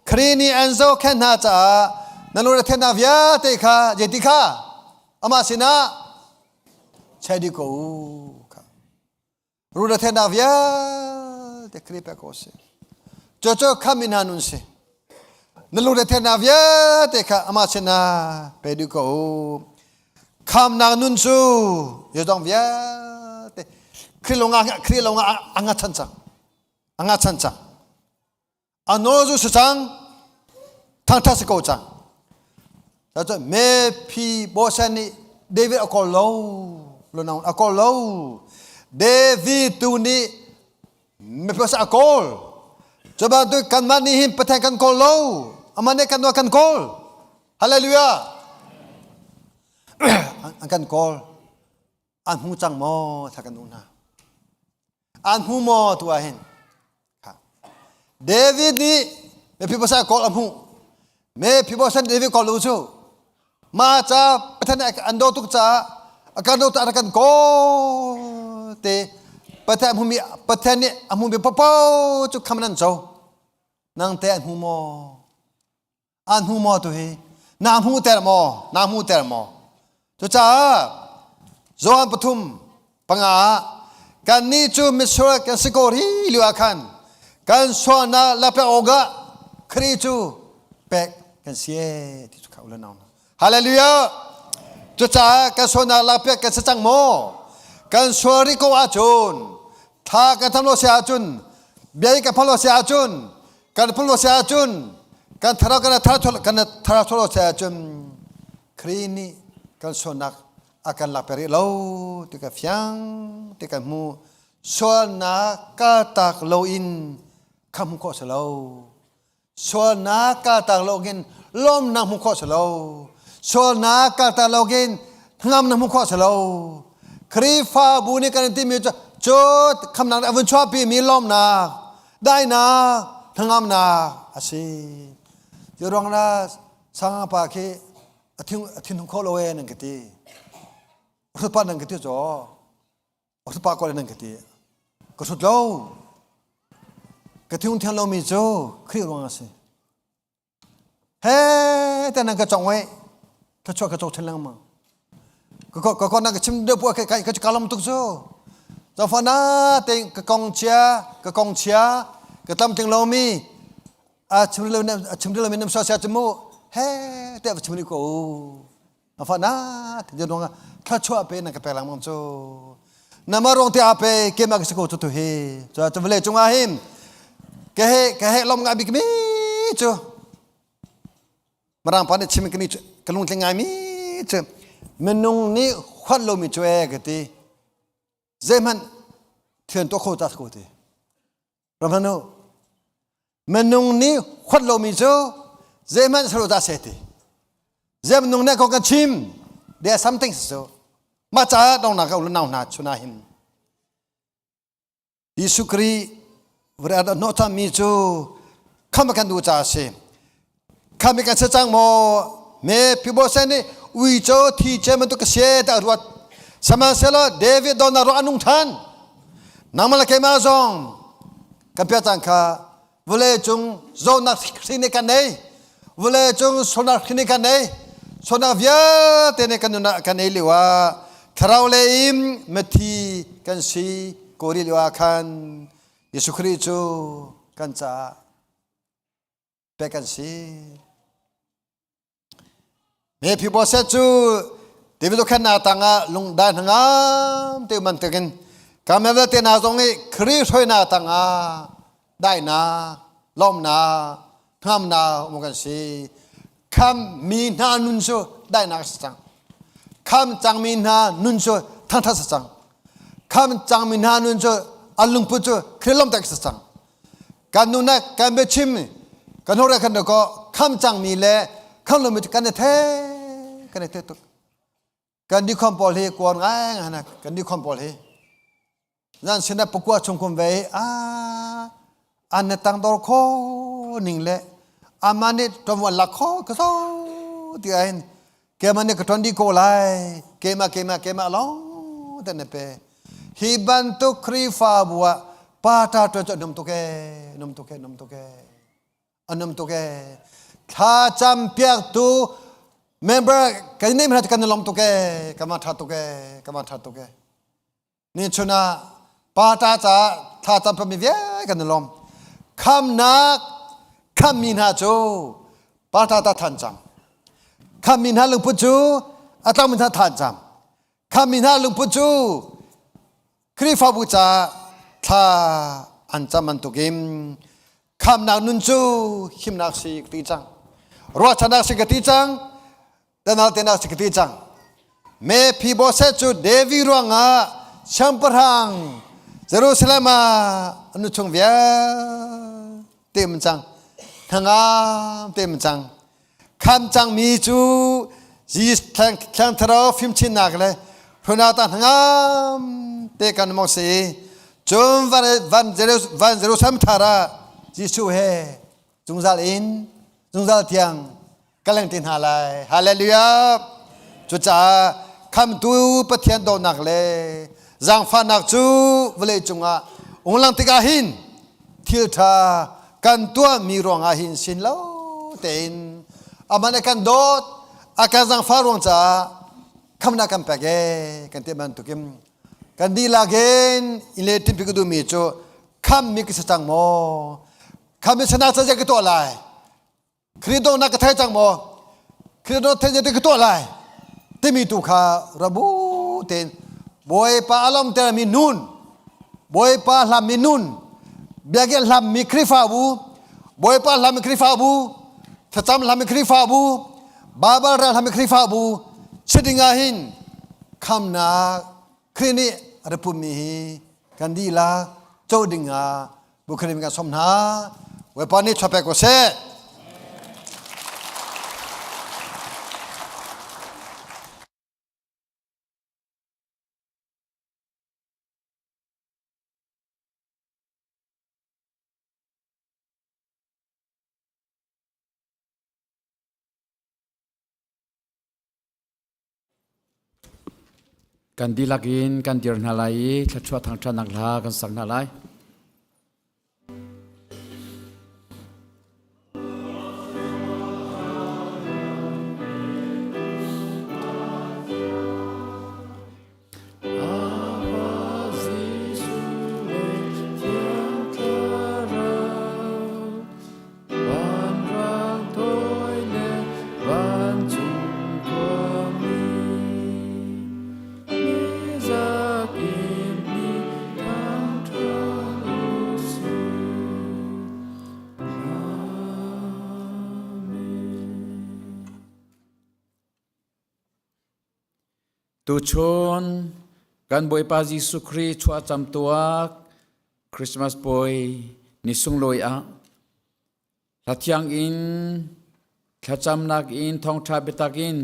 Khri nih an zohkhenh hna caah nan lungre theihnak vialte kha zeiti kha amah sinah chei dih ko u kha Rudathenak vialte Khrih pek ko si. Cucu kham in hna nun si. Na lungrethenak vialte kha amah sinah pe dih ko u. Khamnak nun cu yodong vialte Khrih lungah Khrih lungah a nga chan cang. A nga chan cang. A nawl zu si cang. Thangthat si ko cang. Cucu Mephibosheth nih David a kawl lo. Lo a kawl lo. David tu nih Mephibosheth a kawl. Cu bantuk kanmah nih hin Pathian kan kawl lo. Amah nih kan kan kawl. Hallelujah. An kan kawl. An hmu cang maw tha kan duh hna. An hmu maw tu ah hin. David nih Mephibosheth kawl a hmuh. Mephibosheth David kawl lu cu ma ca Pathian an daw tuk caah a kan daw caah kan kawl te Pathian hmumi Pathian nih a hmumi popo cu kham nan co. Nang te an hmu maw? An hmu maw tu hi? Na hmu ter maw? Na hmu ter maw? Cucaah Johan pathum panga ah kannih cu misual kan si ko ri lio ah khan kan sualnak lakpiak awkah Khrih cu pek kan si ee ti cu kha u le nau hna. Hallelujah! Cucaah kan sualnak lakpiak kan si cang maw? Kan sual rih ko ahcun thla kan tham lo si ahcun bia kan phal lo si ahcun kan phul lo si ahcun kan thlarau kan thar kan thlarau lo si ahcun Khrih nih kan sualnak a kan lak rih lo ti ka fiang ti kan hmu sualnak kaltak loin kha hmu khawh si lo sualnak kaltak loin lawmnak hmu khawh si lo sualnak kaltak loin hngamnak hmu khawh si lo Khrihfabu nih kan timi cu cu khamnak a vun chuahpi mi lawmnak dainak hnangamnak a si cu ruang na sang pa khi a thin a thin kho lo e nan ka ti hrut pa nan ka ti cho hrut pa ko nan ka ti ka hrut lo ka thiung thiang lo mi cu Khrih ruang a si He te nan ka chong wei ka chuak ka chok chen lengmang. Ka ko ka ko na ka chim deuh pu ka ka ka ka lom tuk cu. Cho fa na te ka kong chia ka kong chia ka tam ting lo mi a chim lo na chim lo mi nam so sia chu mu he te va chim ni ko. A fa na te je dong thla chua pe na ka pe lang mang chu. Na ma rong te a pe ke ma ka ko chu tu hi. Cho chu vle chunga him ke he ke he lom nga bik mi chu. Marang pa nih chim ka ni ka lung tling ngai mi chu. Minung nih huat lo mi chu e ka ti. Zeihmanh thian to kho ta ko ti. Ramhanu minung nih huat lomi cu zeihmanh salo dah seh ti zei minung nih kong kan chim there are something so mah caah dongnak ka nau hna chuna hin Jesuh Khrih vare a hnawh mi cu kham kan duh caah si kham kan se cang maw me Mephibosheth nih uico thi che bantuk ka sie ta ruat sihmanhsehlaw David don na ruah nung than nangmah le keimah zong kan pia cang kha vawlei cung zonak hri nih kan nei vawlei cung sonak hri nih kan nei sonak vialte nih kan nunah kan ei lio ah thlarau lei in mithi kan si ko rih lio ah khan Jesuh Khrih cu kan caah pek kan si. Mephibosheth cu David khannak tangah lungdai hnangam te man tekin kamel vialte hna zong nih Khrih hruainak tangah daihnak, lawmnak, hngamnak um kan si. Kham mi hna nun cu daihnak si cang. Kham cangmi hna nun cu thangthat si cang. Kham cangmi hna nun cu an lungput cu Khrih lawmhter si cang. Kan nunak kan biachim kan hore kan ko kham cangmi le kham lomi kan i the kan i the tuk. Kan dikhom pawl hi kuan ngai ngai na kan dikhom pawl hi zan sinah pakua chung kum ve a an na tang dor kho ning le ama nih tonwan lak kho ka so ti ahin kema nih ka ton di ko lai kema kema kema long te ne pe hi bantuk Khrihfabu ah pa ta ṭuan cu num tuk e num tuk e num tuk e anum tuk e thla cam piak tu member kan nih hna kan lom tuk e kama tha tuk e kama tha tuk e ni chun ah pa ta ca thla cam mi vial kan lom khamnak khammi hna cu pa ta ta than cam khammi hna lungput cu a tlangmi hna than cam Khammi hna lungput cu Khrihfabu caah thla an cam bantukin khamnak nun cu himnak si ka ti cang. Ruahchannak si ka ti cang. Tanal tenak si ka ti cang. Mephibosheth cu David ruangah siangpahrang Jerusalem ah a nu chung vialte. Tem cang. Hnangam tem cang. Kham cangmi cu Jesus thlang tharo fimchinnak le hrunata hnangam te kan mong si. Cun van van Jerusalem thar ah Jesuh he zungzal in zungzal tiang ka leng ti hna lai. Hallelujah. Cucaah khamtu Pathian dawtnak le zaangfahnak cu vawlei cungah unglang tikah hin thil ṭha kan tuahmi ruangah hin sin lo tein amah nih kan dawt a kan zaangfah ruang caah khamnak kan pek ee kan ti bantukin kan dihlak in in le timpi ka duhmi cu khammi ka si cang maw khammi sanak ca ka tuah lai Khrih dawtnak ka thei cang maw? Khrih dawt thei te ka tuah lai timi tu kha rabu tein Bawipa a lawmtermi nun Bawipa hlammi nun biakinn hlammi Khrihfabu Bawipa hlammi Khrihfabu thlacam hlammi Khrihfabu Baibal rel hlammi Khrihfabu si ding ah hin khamnak Khrih nih a rak pummi hi kan dihlak co ding ah Bukharim kan som hna. Bawipa nih thla pek ko seh. Kan dihlak in kan dir hna lai i thluachuah thangṭhatnak hla kan sak hna lai. Vanrang toi le vancung khuami nizakip nih thangṭhat u sih. Amen. Tuchun kan Bawipa Jesuh Khrih chuahcam tuak Christmas puai ni sunglawi ah hlathiang in thlacamnak in thawngṭha biatak in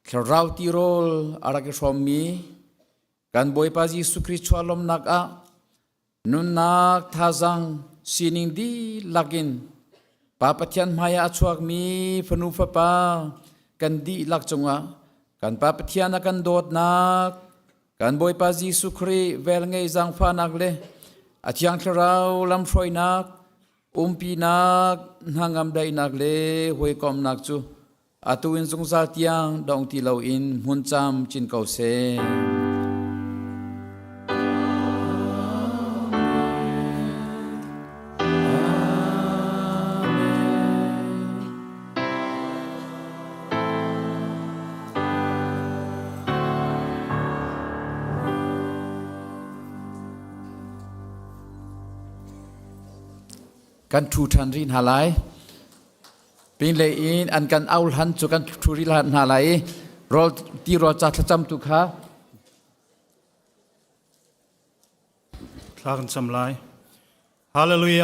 thlarau tirawl a rak i hrawmmi kan Bawipa Jesuh Khrih chuah lawmnak ah nunnak thazaang sining dihlak in Pa Pathian hmaiah a chuakmi fanu fapa kan dihlak cungah kan Pa Pathian a kan dawtnak Kan Bawipa Jesuh Khrih velngei zaangfahnak le a Thiang Thlarau lamhruainak, umpinak, hnangam daihnak le hawikomhnak cu atu in zungzal tiang dong ti loin hmun cam cin ko seh. Kan ṭhu ṭhan rih hna lai. Pinlei in an kan au hlan cu kan ṭhu rih hna lai i rawl ti rawl ca thlacam tu kha Thla kan cam lai. Hallelujah.